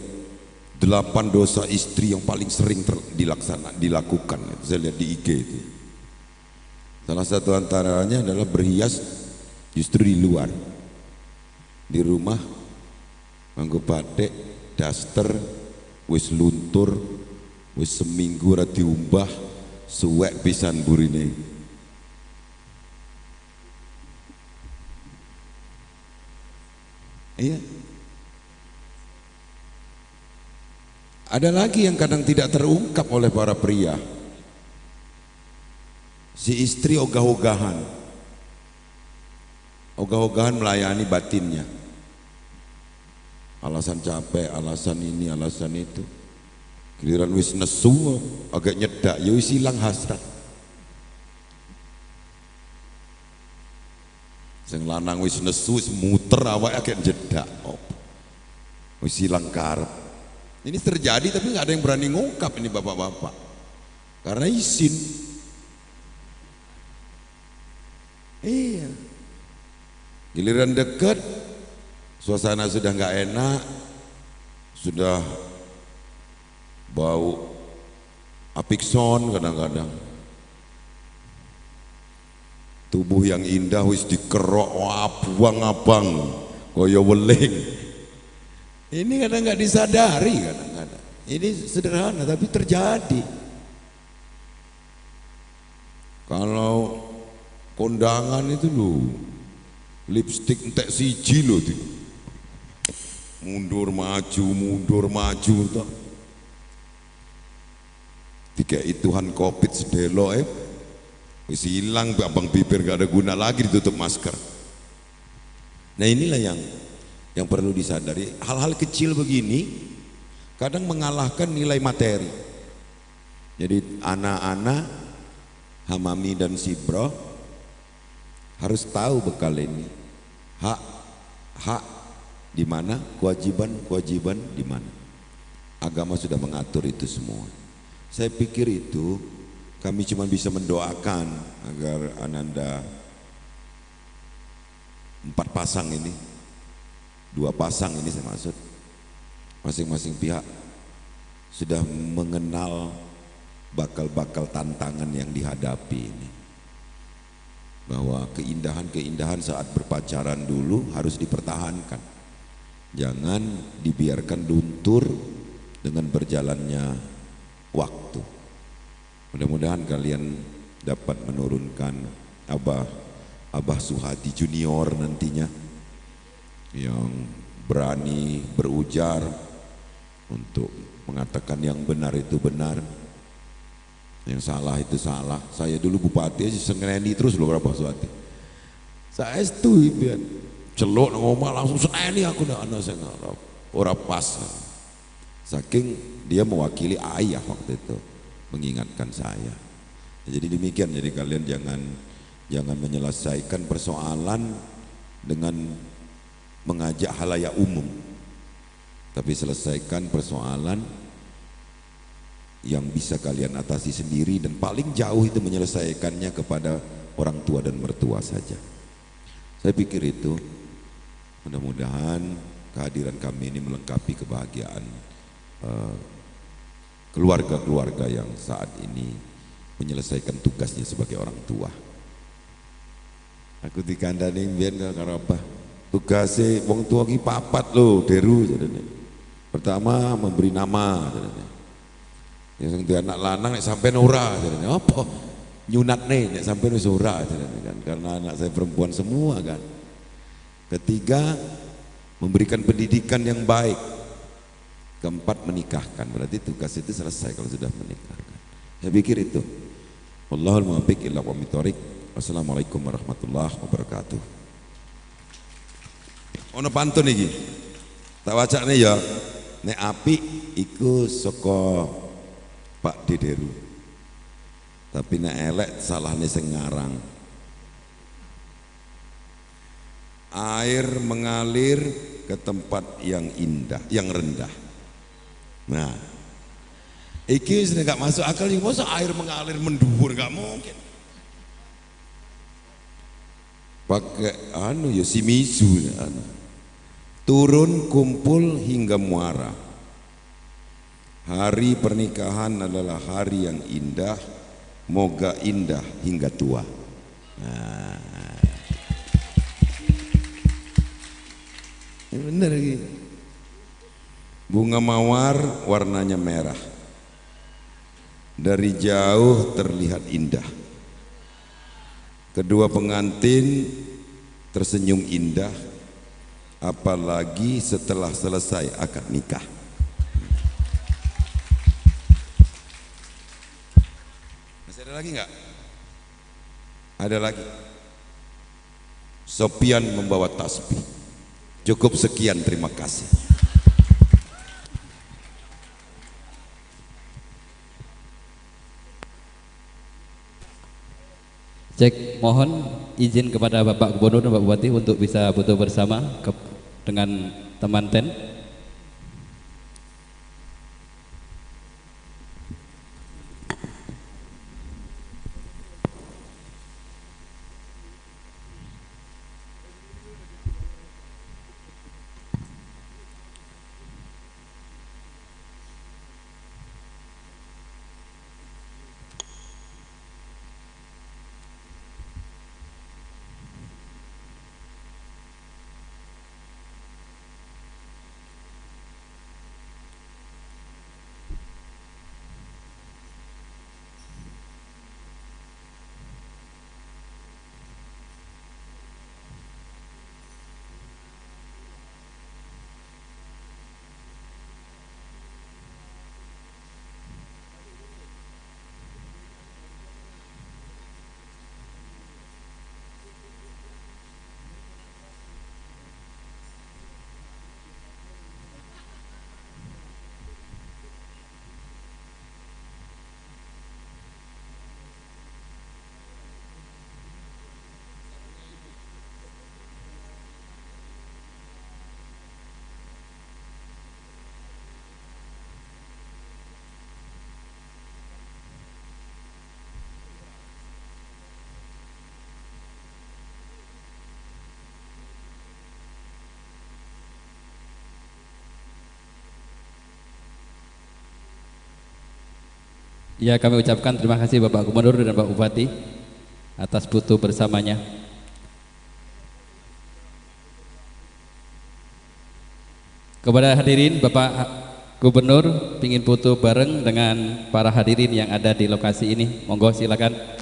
8 dosa istri yang paling sering dilakukan, saya lihat di IG itu. Salah satu antaranya adalah berhias justru di luar. Di rumah nganggo batik, daster, wis luntur, wis seminggu ora diumbah, suwek pisan burine. Iya. Ada lagi yang kadang tidak terungkap oleh para pria. Si istri ogah-ogahan. Ogah-ogahan melayani batinnya. Alasan capek, alasan ini, alasan itu. Giliran wis nesu, agak nyedak, ya wis hilang hasrat. Sing lanang wis nesu, wis muter awake agak nyedak, wis hilang karep. Ini terjadi tapi nggak ada yang berani ngungkap ini bapak-bapak, karena izin. Iya. Giliran deket, suasana sudah nggak enak, sudah bau apikson kadang-kadang. Tubuh yang indah wis dikerok abang-abang kaya weling. Ini kadang nggak disadari kadang-kadang. Ini sederhana tapi terjadi. Kalau kondangan itu loh, lipstik entek siji loh, mundur maju tok. Dikei Tuhan Covid sedelo wis hilang abang bibir, gak ada guna lagi ditutup masker. Nah inilah yang perlu disadari. Hal-hal kecil begini kadang mengalahkan nilai materi. Jadi anak-anak Hamami dan Sibro harus tahu bekal ini. Hak hak di mana, kewajiban di mana. Agama sudah mengatur itu semua. Saya pikir itu kami cuma bisa mendoakan agar ananda 4 pasang ini, 2 pasang ini saya maksud, masing-masing pihak sudah mengenal bakal-bakal tantangan yang dihadapi ini. Bahwa keindahan-keindahan saat berpacaran dulu harus dipertahankan. Jangan dibiarkan luntur dengan berjalannya waktu. Mudah-mudahan kalian dapat menurunkan Abah Suhadi Junior nantinya, yang berani berujar untuk mengatakan yang benar itu benar, yang salah itu salah. Saya dulu bupati aja seneni terus loh Abah Suhadi. Saya itu biar celok nang omah langsung seneni aku ndak ana sing ora pas. Saking dia mewakili ayah waktu itu mengingatkan saya. Jadi demikian, jadi kalian jangan menyelesaikan persoalan dengan mengajak halayak umum, tapi selesaikan persoalan yang bisa kalian atasi sendiri, dan paling jauh itu menyelesaikannya kepada orang tua dan mertua saja. Saya pikir itu, mudah-mudahan kehadiran kami ini melengkapi kebahagiaan keluarga-keluarga yang saat ini menyelesaikan tugasnya sebagai orang tua. Aku dikandani mbiyen karo Abah. Tugase wong tua ki papat lho, Deru jarene. Pertama memberi nama jarene. Yang sing duwe anak lanang nek sampean ora jarene. Apa? Nyunatne nek sampean wis ora jarene kan, karena anak saya perempuan semua kan. Ketiga, memberikan pendidikan yang baik. Keempat, menikahkan. Berarti tugas itu selesai kalau sudah menikahkan. Saya pikir itu. Wallahul muwaffiq ila aqwamit thoriq. Wassalamualaikum warahmatullahi wabarakatuh. Ono pantun iki. Tak wacane ya. Nek apik iku saka Pak Dederu. Tapi nek elek salahne sing ngarang. Air mengalir ke tempat yang indah, yang rendah. Nah, iki wis gak masuk akal, masa air mengalir mendhuwur, gak mungkin. Pakai anu ya simisu anu. Turun kumpul hingga muara. Hari pernikahan adalah hari yang indah, moga indah hingga tua. Nah, ini bener iki. Bunga mawar warnanya merah. Dari jauh terlihat indah. Kedua pengantin tersenyum indah, apalagi setelah selesai akad nikah. Masih ada lagi nggak? Ada lagi. Sopian membawa tasbih. Cukup sekian, terima kasih. Cek, mohon izin kepada Bapak Gubernur dan Bapak Bupati untuk bisa foto bersama dengan teman ten. Ya, kami ucapkan terima kasih Bapak Gubernur dan Bapak Bupati atas foto bersamanya. Kepada hadirin, Bapak Gubernur ingin foto bareng dengan para hadirin yang ada di lokasi ini, monggo silakan.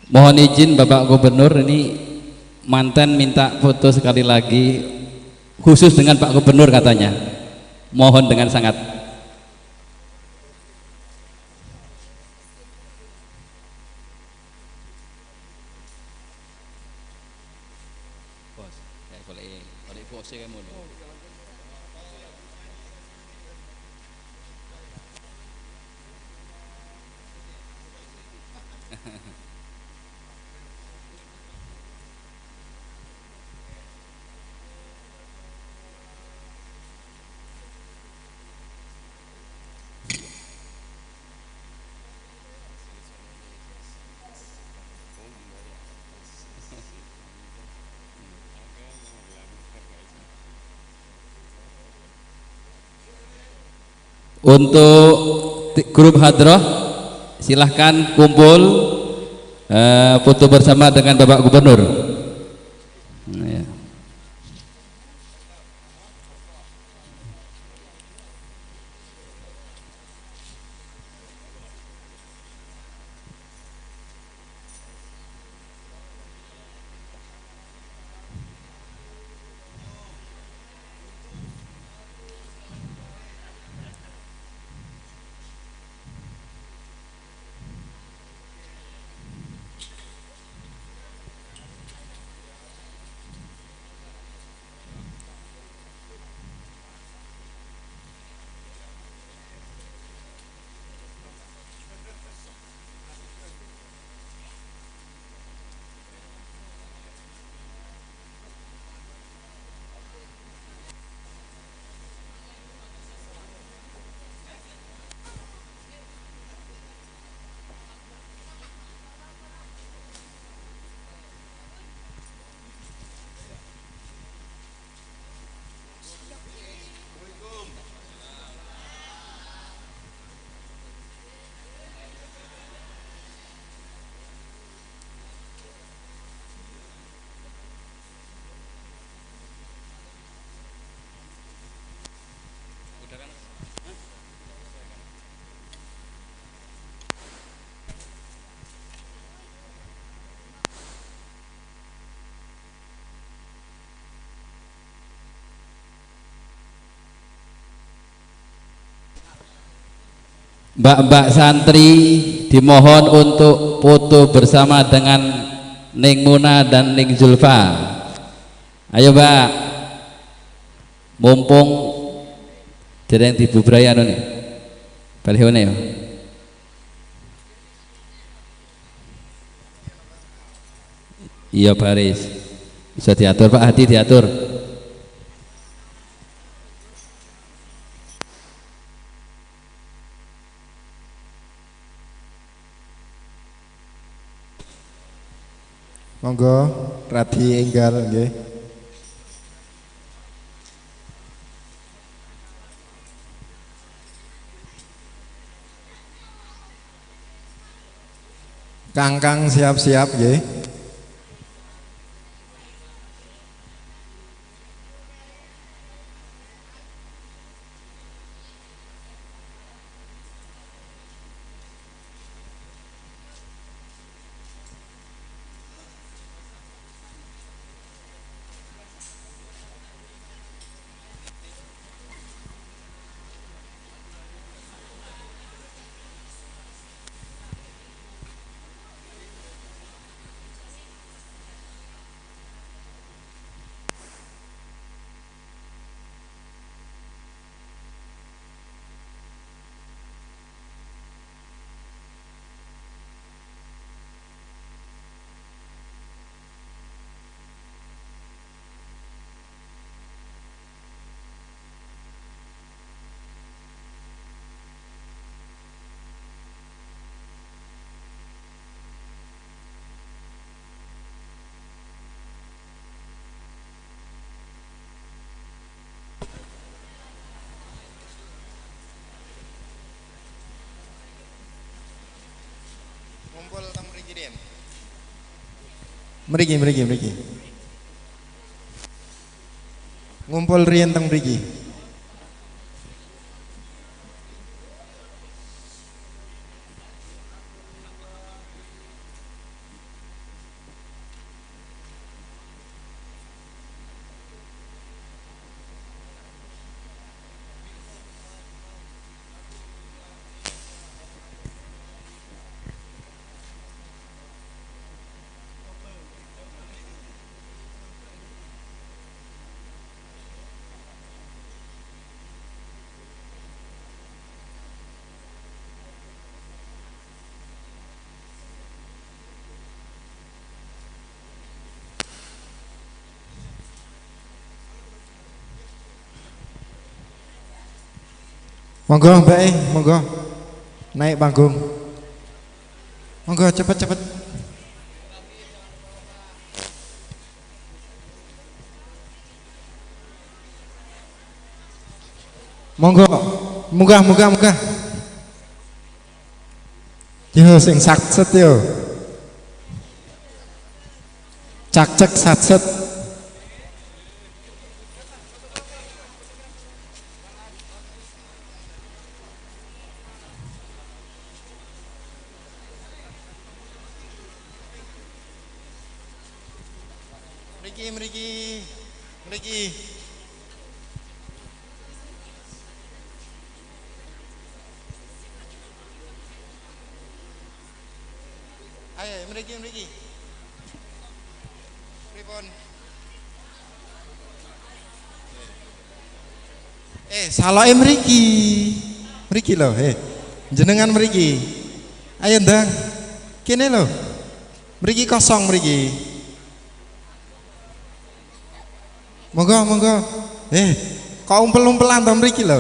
Mohon izin Bapak Gubernur, ini mantan minta foto sekali lagi khusus dengan Pak Gubernur katanya. Mohon dengan sangat. Untuk grup hadroh silahkan kumpul foto bersama dengan Bapak Gubernur. Nah, ya. Mbak-mbak santri dimohon untuk foto bersama dengan Ning Muna dan Ning Zulfa. Ayo Mbak, mumpung dereng dibubrayan nih. Balik ya. Iya baris. Bisa diatur Pak Hadi, diatur. Monggo radi enggal nggih. Kangkang siap-siap nggih. Mriki mriki mriki. Ngumpul riyen teng mriki. Monggo Mbak, monggo naik panggung. Monggo cepet-cepet. Monggo. Munggah, munggah, munggah. Yo sing sakset yo. Cak-cek satset. Mriki, mriki. Mriki. Ayo, mriki, mriki. Pripun? Saloke mriki. Mriki lho, Jenengan mriki. Ayo ndang. Kene lho. Mriki kosong mriki. Monggo, monggo. Kok umpel-umpelan to mriki lho,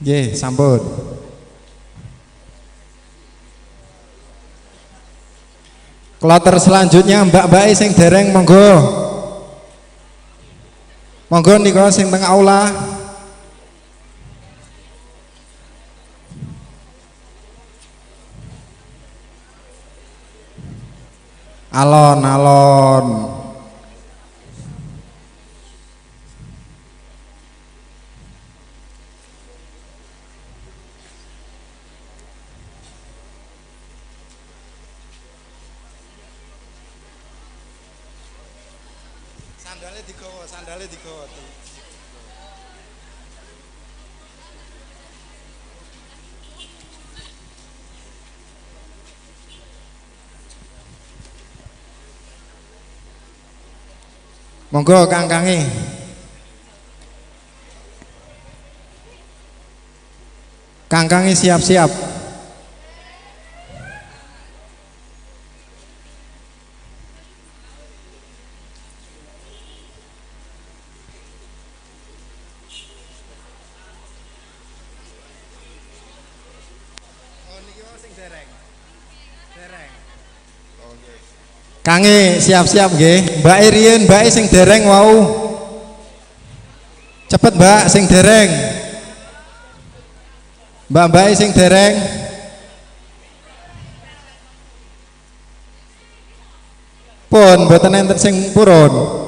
Nggih, sampun. Kloter selanjutnya mbak-mbak sing dereng monggo. Monggo nika sing teng aula. Alon-alon. Sandale digawa, sandale digawa. Monggo kang-kange. Kang-kange siap-siap. Oh niki wau sing dereng. Dereng. Oh nggih. Kange siap-siap nggih. Mbak riyen, mbake sing dereng wau. Cepet Mbak sing dereng. Mbak-mbake sing dereng. Pun mboten enten sing purun.